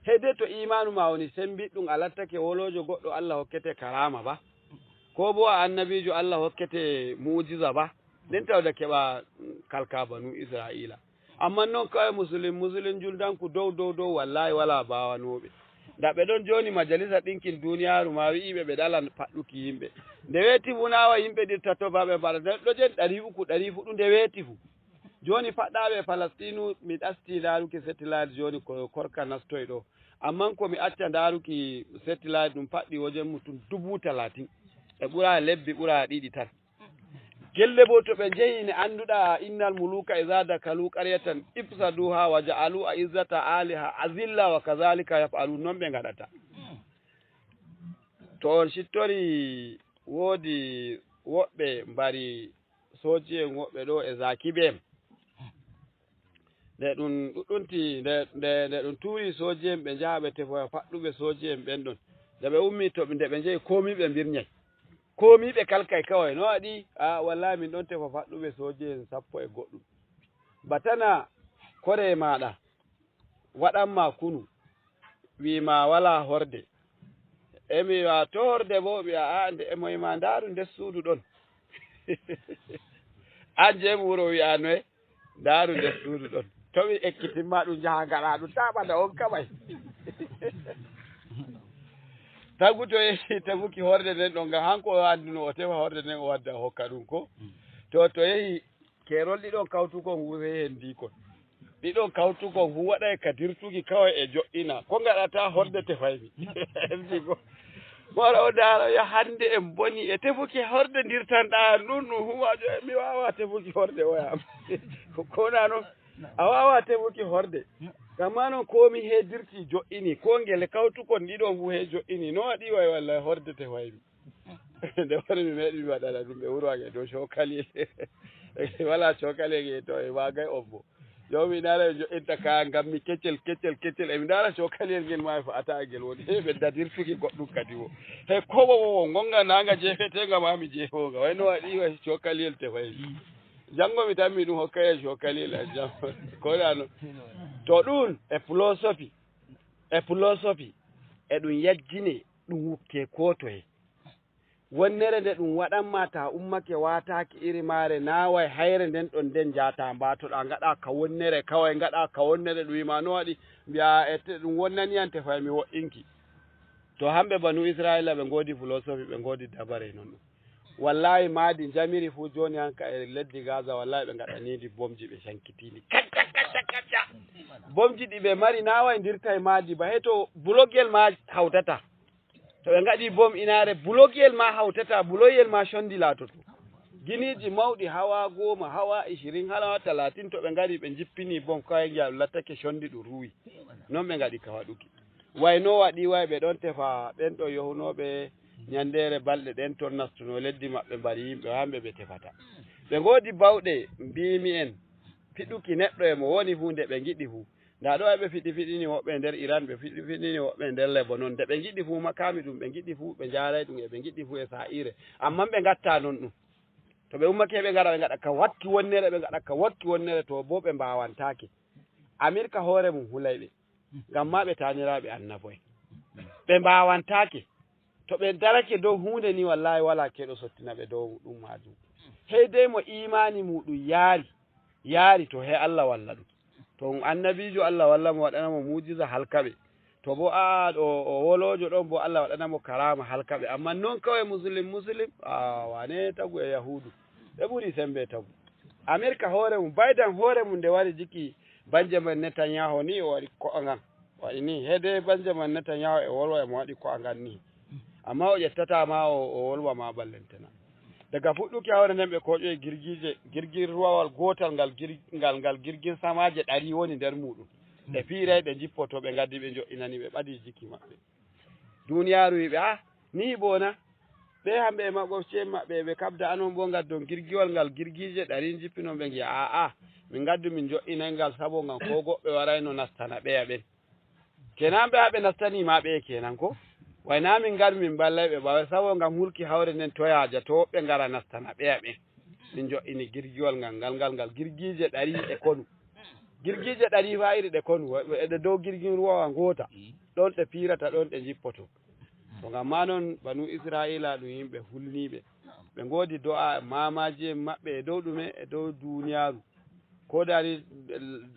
Hede to iimaanu ma woni sembiɗɗum, a lattake woloojo goɗɗo Allah hokkete karaama ba, ko bo a annabiijo Allah hokkete mu'jiza ba, nden tawda keɓa, mm, kalka Banu Isra'iila. Ammaa non kawai Musulun, Musulun juldanku dow, dow, dow, wallaahi walaa baawanooɓe. Nda ɓe ɗon jooni Majalisa Ɗinkin Duuniyaaru ma wi'iiɓe ɓe ɗalan faɗɗuki yimɓe. Nde weeti fu naa wa yimɓe ɗirtatto ba ɓe mbaɗa. Nde ɗo jen ɗari uku, ɗari fuɗu nde weeti fu. Jooni faɗɗaaɓe Falastiinu, mi ɗasti ndaaruki setilayit jooni ko korka nastoy ɗo. Ammaa ko mi acca ndaaruki setilayit ɗum faɗɗi wojen mutum dubu talatin. E ɓura lebbi ɓura ɗiɗi tan. Gelle boo to ɓe njehi ne annduɗaa, innal muluka iza dakalu qaryatan ifsaduha wa ja'alu a'izzata aliha azilla wa kazalika yaf'alun, non ɓe ngaɗata. To on cittori woodi woɓɓe mbari sooji'en woɓɓe ɗo e Zakibe en. Nde ɗum ɗuɗɗunti, nde, nde, nde ɗum tuuri sooji'en ɓe njaha ɓe tefoya faɗɗuɓe sooji'en ɓen ɗon. Nde ɓe ummi to ɓe, nde ɓe njehi koomi ɓe mbirnyay. Koomi ɓe kalkay kaway. No waɗi? A, wallahi min ɗon tefa faɗɗuɓe sooji'en sappo e goɗɗum. Batana kore maaɗa. Waɗan ma kunu, wi ma wala horde. E mi wi'a to horde bo, wi'a a nde e moy ma ndaaru nder suudu ɗon. An je mi wuro wi'a noye, ndaaru nder suudu ɗon. To mi ekkitin ma ɗum njaha ngaɗa ɗum ta ɓada on kaɓay. Tagu to yehi tefuki horde nden ɗon ngam hanko o annduno o tefa horde nden o wadda o hokka ɗum ko. To, to yehi Keerol ɗiɗon kawtukon hu sey hendiikon. Ɗiɗon kawtukon hu waɗay ka dirtuki kaway e jo'ina. Ko ngaɗata horde tefaymi. Hendiikon. Moro o ndaara ya hande en boni e tefuki horde ndirtanɗa ɗum ɗum hu wajo e mi waawa tefuki horde oya. Ko, ko na non? A waawa tefuki horde. Kamma non ko mi he dirti jo'ini ko ngele kawtukon ɗiɗon hu he jo'ini. No waɗi way walla horde tefaymi. Nde woni mi meeɗi mi waɗana ɗum ɓe wuro ake dow cokali. Wala cokali ake to e magay ombo. Yo mi ndaara ɓe jo'inta kaya ngam mi keccel, keccel, keccel. E mi ndaara cokali ngel ma e fa'ata ngel woni. He ɓe dadirtuki goɗɗum kadi wo. He koɓo wo ngonga nanga jefetenga ma mi jefonga. Way no waɗi way cokali el tefay. Jango mi tammi ɗum hokkay e cokali el a jam. Ko woni ano. To ɗum e philosophy. E philosophy. E ɗum yajjine ɗum wukke ko toye. Wonnere nde ɗum waɗanma ta ummake waataaki iri maare naaway hayre nden ɗon nden njaata mbaatoɗa ngaɗa ka wonnere kaway ngaɗa ka wonnere ɗum wima no waɗi mbiya e te-, ɗum wonnani yam tefay mi wo'inki. To hamɓe banu Israila ɓe ngoodi philosophy ɓe ngoodi dabare non ɗum. Wallahi, maadi njamiri fuu jooni hanka e leddi Gaza, wallahi, ɓe ngaɗaniindi bomji, ɓe cankitiindi. Kacca, kacca, kacca. Bomji ɗi ɓe mari naaway ndirtay maadi ba. Hey, to bulogel ma hawtata. To ɓe ngaɗi bom inaare, bulogel ma hawtata, buloyel ma condi laatoto. Giniiji mawɗi, hawa goma, hawa ishirin, hawa talatin, to ɓe ngaɗi ɓe njippini bom, kaway ngi'a ɗum lattake condi ɗum ruwi. Non ɓe ngaɗi ka waɗuki. Way no waɗi, way ɓe ɗon tefa ɓen ɗo yohunooɓe ɲanndeere balɗe ɗen ton nastunoo leddi maɓɓe, mbari yimɓe, hamɓe ɓe tefata. Ɓe ngoodi bawɗe, mbiimi en, piɗuki neɗɗo e mo woni fuu nde ɓe ngiɗi fuu. Ndaa ɗo ay ɓe fiɗi fiɗini woɓɓe nder Iran, ɓe fiɗi fiɗini woɓɓe nder Lebanon. Nde ɓe ngiɗi fuu makaami ɗum, ɓe ngiɗi fuu, ɓe njaaray ɗum e ɓe ngiɗi fuu e saa'iire. Ammaa ɓe ngattaa non ɗum. To ɓe ummake ɓe ngara, ɓe ngaɗa ka wakki wonnere, ɓe ngaɗa ka wakki wonnere, to boo ɓe mbaawantaake. Amirka hoore mum hulay ɓe, ngam maa ɓe taaniraaɓe annabo'en. Ɓe mbaawantaake. To ɓe darake dow huunde ni, wallaahi walaa keeɗo sottina ɓe dow ɗum maajum. Hey dey mo iimaani muuɗum yaari, yaari to he Allah walla ɗum. To ɗum annabiijo Allah walla mo waɗana mo muujiza halka ɓe. To boo a'a ɗo o woloojo ɗon boo Allah waɗana mo karaama halka ɓe. Ammaa non kaway musulum musulum, a wane tagu e yahuudu. Ɓe ɓuri semmbe tagu. Amirka hoore mum, Baydan hoore mum nde wari jiki Benjamin Netanyahu ni o waɗi ko'angal. Waɗi ni, heede Benjamin Netanyahu e wolwa e mo waɗi ko'angal ni. Ammaa o ƴettataa ma o, o wolwa ma ballentena. Daga fuɗɗuki hawre nden ɓe kooƴoyi girgiije, girgin ruwawal gootal ngal gir-, ngal, ngal girgin samaaje ɗari woni nder muuɗum. Ɓe piiray ɓe njippoto, ɓe ngaddi ɓe njo'inani ɓe ɓadi jiki maɓɓe. Duuniyaaru wi'i ɓe, "Ah, ni boo na?" Ɓe hamɓe e maɓɓe, maɓɓe, ɓe kabda, "Anon boo ngaddon girgiwal ngal girgiije ɗari njippinon?" Ɓe ngi'a, "Aa'a, min ngaddu min njo'inay ngal sabo ngam koo goɗɗo warayno nastana ɓeya ɓen." Kenan ɓe haa ɓe nastani ma ɓeye kenan ko? Way naa min ngaddu min mballay ɓe ɓaawo sabo ngam hulki hawre nden to yaaja, to woɓɓe ngara nastana ɓeya ɓen. Min njo'ini girgiwal ngal, ngal, ngal, ngal girgiije ɗari e konu. Girgiije ɗari faa iri ɗe konu, wa-, wa-, e ɗe dow girgin ruwawa ngoota. Ɗon ɗe piirata, ɗon ɗe njippoto. To ngam maa non, banu Isra'iila ɗum yimɓe hulniiɓe. Ɓe ngoodi do'a maamaaji en maɓɓe e dow ɗume? E dow duuniyaaru. Ko daali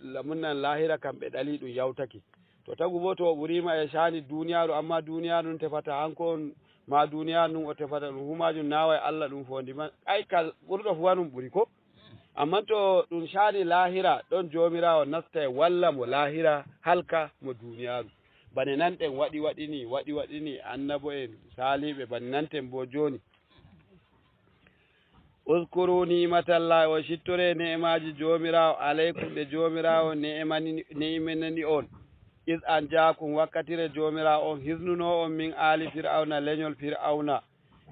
lamun nan laahira kam ɓe ɗali ɗum yawtake. To tagu boo to o ɓuriima e caani duuniyaaru, ammaa duuniyaaru ndun tefata hanko on, maa duuniyaaru ndun o tefata ɗum, fuu maajum naaway Allah ɗum foondi man. Ay ka ɓurɗo fuu hanun ɓuri ko? Ammaa to ɗum caani laahira, ɗon Joomiraawo nasta e walla mo laahira, halka mo duuniyaaru. Bane nanɗen waɗi waɗini, waɗi waɗini annabo'en saaliiɓe, bane nanten boo jooni. Uskuru ni'matallahi, o cittoree ne'emaaji Joomiraawo alaykum ɗe Joomiraawo ne'emani-, ne'eminani on. Is anjaakum, wakkatire Joomiraawo on hisnunoo on min aali Fir'awna, lenyol Fir'awna.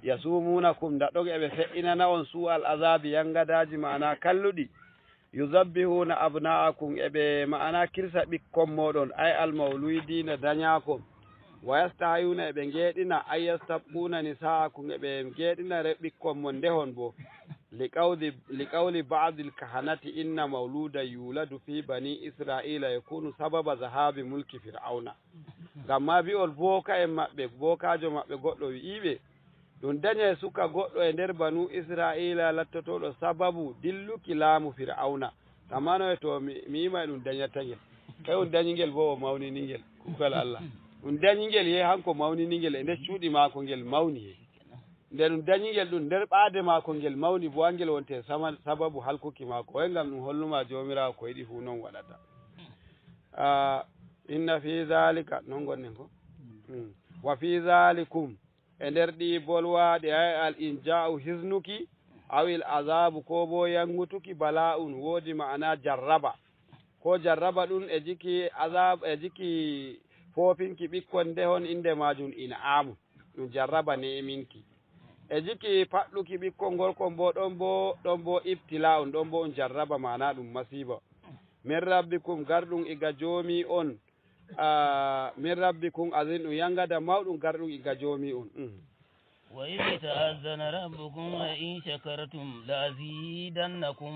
Yasumuunakum, ndaɗɗon eɓe fe'inana on suu'al azaabi, yangadaaji ma'ana kalluɗi. Yuzabbihuuna abna'akum, eɓe ma'ana kirsa ɓikkon mooɗon, ay almawludiina danyaakon. Wa yastahayuuna, eɓe ngeeɗina, ay yastabquuna nisa'akum, eɓe ngeeɗina re-, ɓikkon mon ndehon boo. Liqawli, liqawli ba'dil kahanati inna mawluda yuladu fi bani Isra'iila yakunu sababa zahabi mulki Fir'awna. Ngam maa bi'ol booka'en maɓɓe, bookaajo maɓɓe goɗɗo wi'iiɓe, ɗum danyay suka goɗɗo e nder banu Isra'iila lattotooɗo sababu dilluki laamu Fir'awna. Ammaa no e to mi, mi yima e ɗum danyata ngel. Kay ɗum danyi ngel boo o mawnini ngel. Kuugal Allah. Ɗum danyi ngel ye hanko mawnini ngel e nder cuuɗi maako ngel mawni ye. Nde ɗum danyi ngel ɗum nder ɓaade maako ngel mawni boo angel wonte sama-, sababu halkuki maako. Oye ngam ɗum holluma Joomiraawo ko yiɗi fuu non waɗata. Ah, inna fi zalika, non gonnen ko? Mm. Wa fi zalikum, e nder ɗii bolwaaɗi, ay al inja'u hisnuki, awil azaabu koo boo yangutuki, bala'un woodi ma'ana jarraba. Ko jarraba ɗum e jiki azab, e jiki foofinki ɓikkon ndehon innde maajum in'amun. Ɗum jarraba ne'eminki. E jiki paɗɗuki ɓikkon ngorkon boo ɗon boo, ɗon boo ibtila'un, ɗon boo ɗum jarraba ma'ana ɗum masiiba. Min rabbikum garɗum iga joomi on, ah, min rabbikum azim ɗum yangada mawɗum garɗum iga joomi on. Mm. وإذ تأذن ربكم لئن شكرتم لأزيدنكم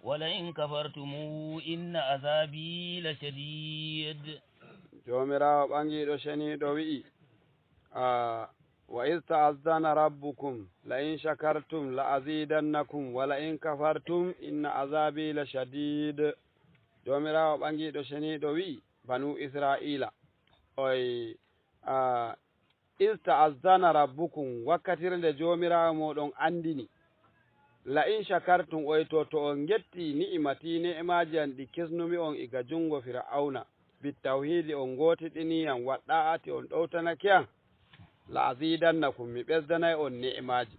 ولئن كفرتم إن عذابي لشديد. Joomiraawo ɓaŋiiɗo ceniiɗo wi'i, ah, wa iz ta'azzana rabbukum la in shakartum la azidannakum wa la in kafartum inna azabi la shadid. Joomiraawo ɓaŋiiɗo ceniiɗo wi'i, banu Isra'iila, oy, ah, Iz ta'azzana rabbukum, wakkatire nde Joomiraawo mooɗon anndini. La in shakartum, oy to, to on ngetti ni'imati, ni'imaaji an ɗi kisnumi on iga junngo Fir'awna, bittawhiidi on ngootiɗini yam, wa ɗaa'ati on ɗowtanake yam, la azidannakum, mi ɓesdanay on ni'imaaji.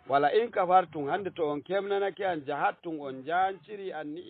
Wala in kafartum, hannde to on kemnanake yam, jahattum on njaanciri an ni'i-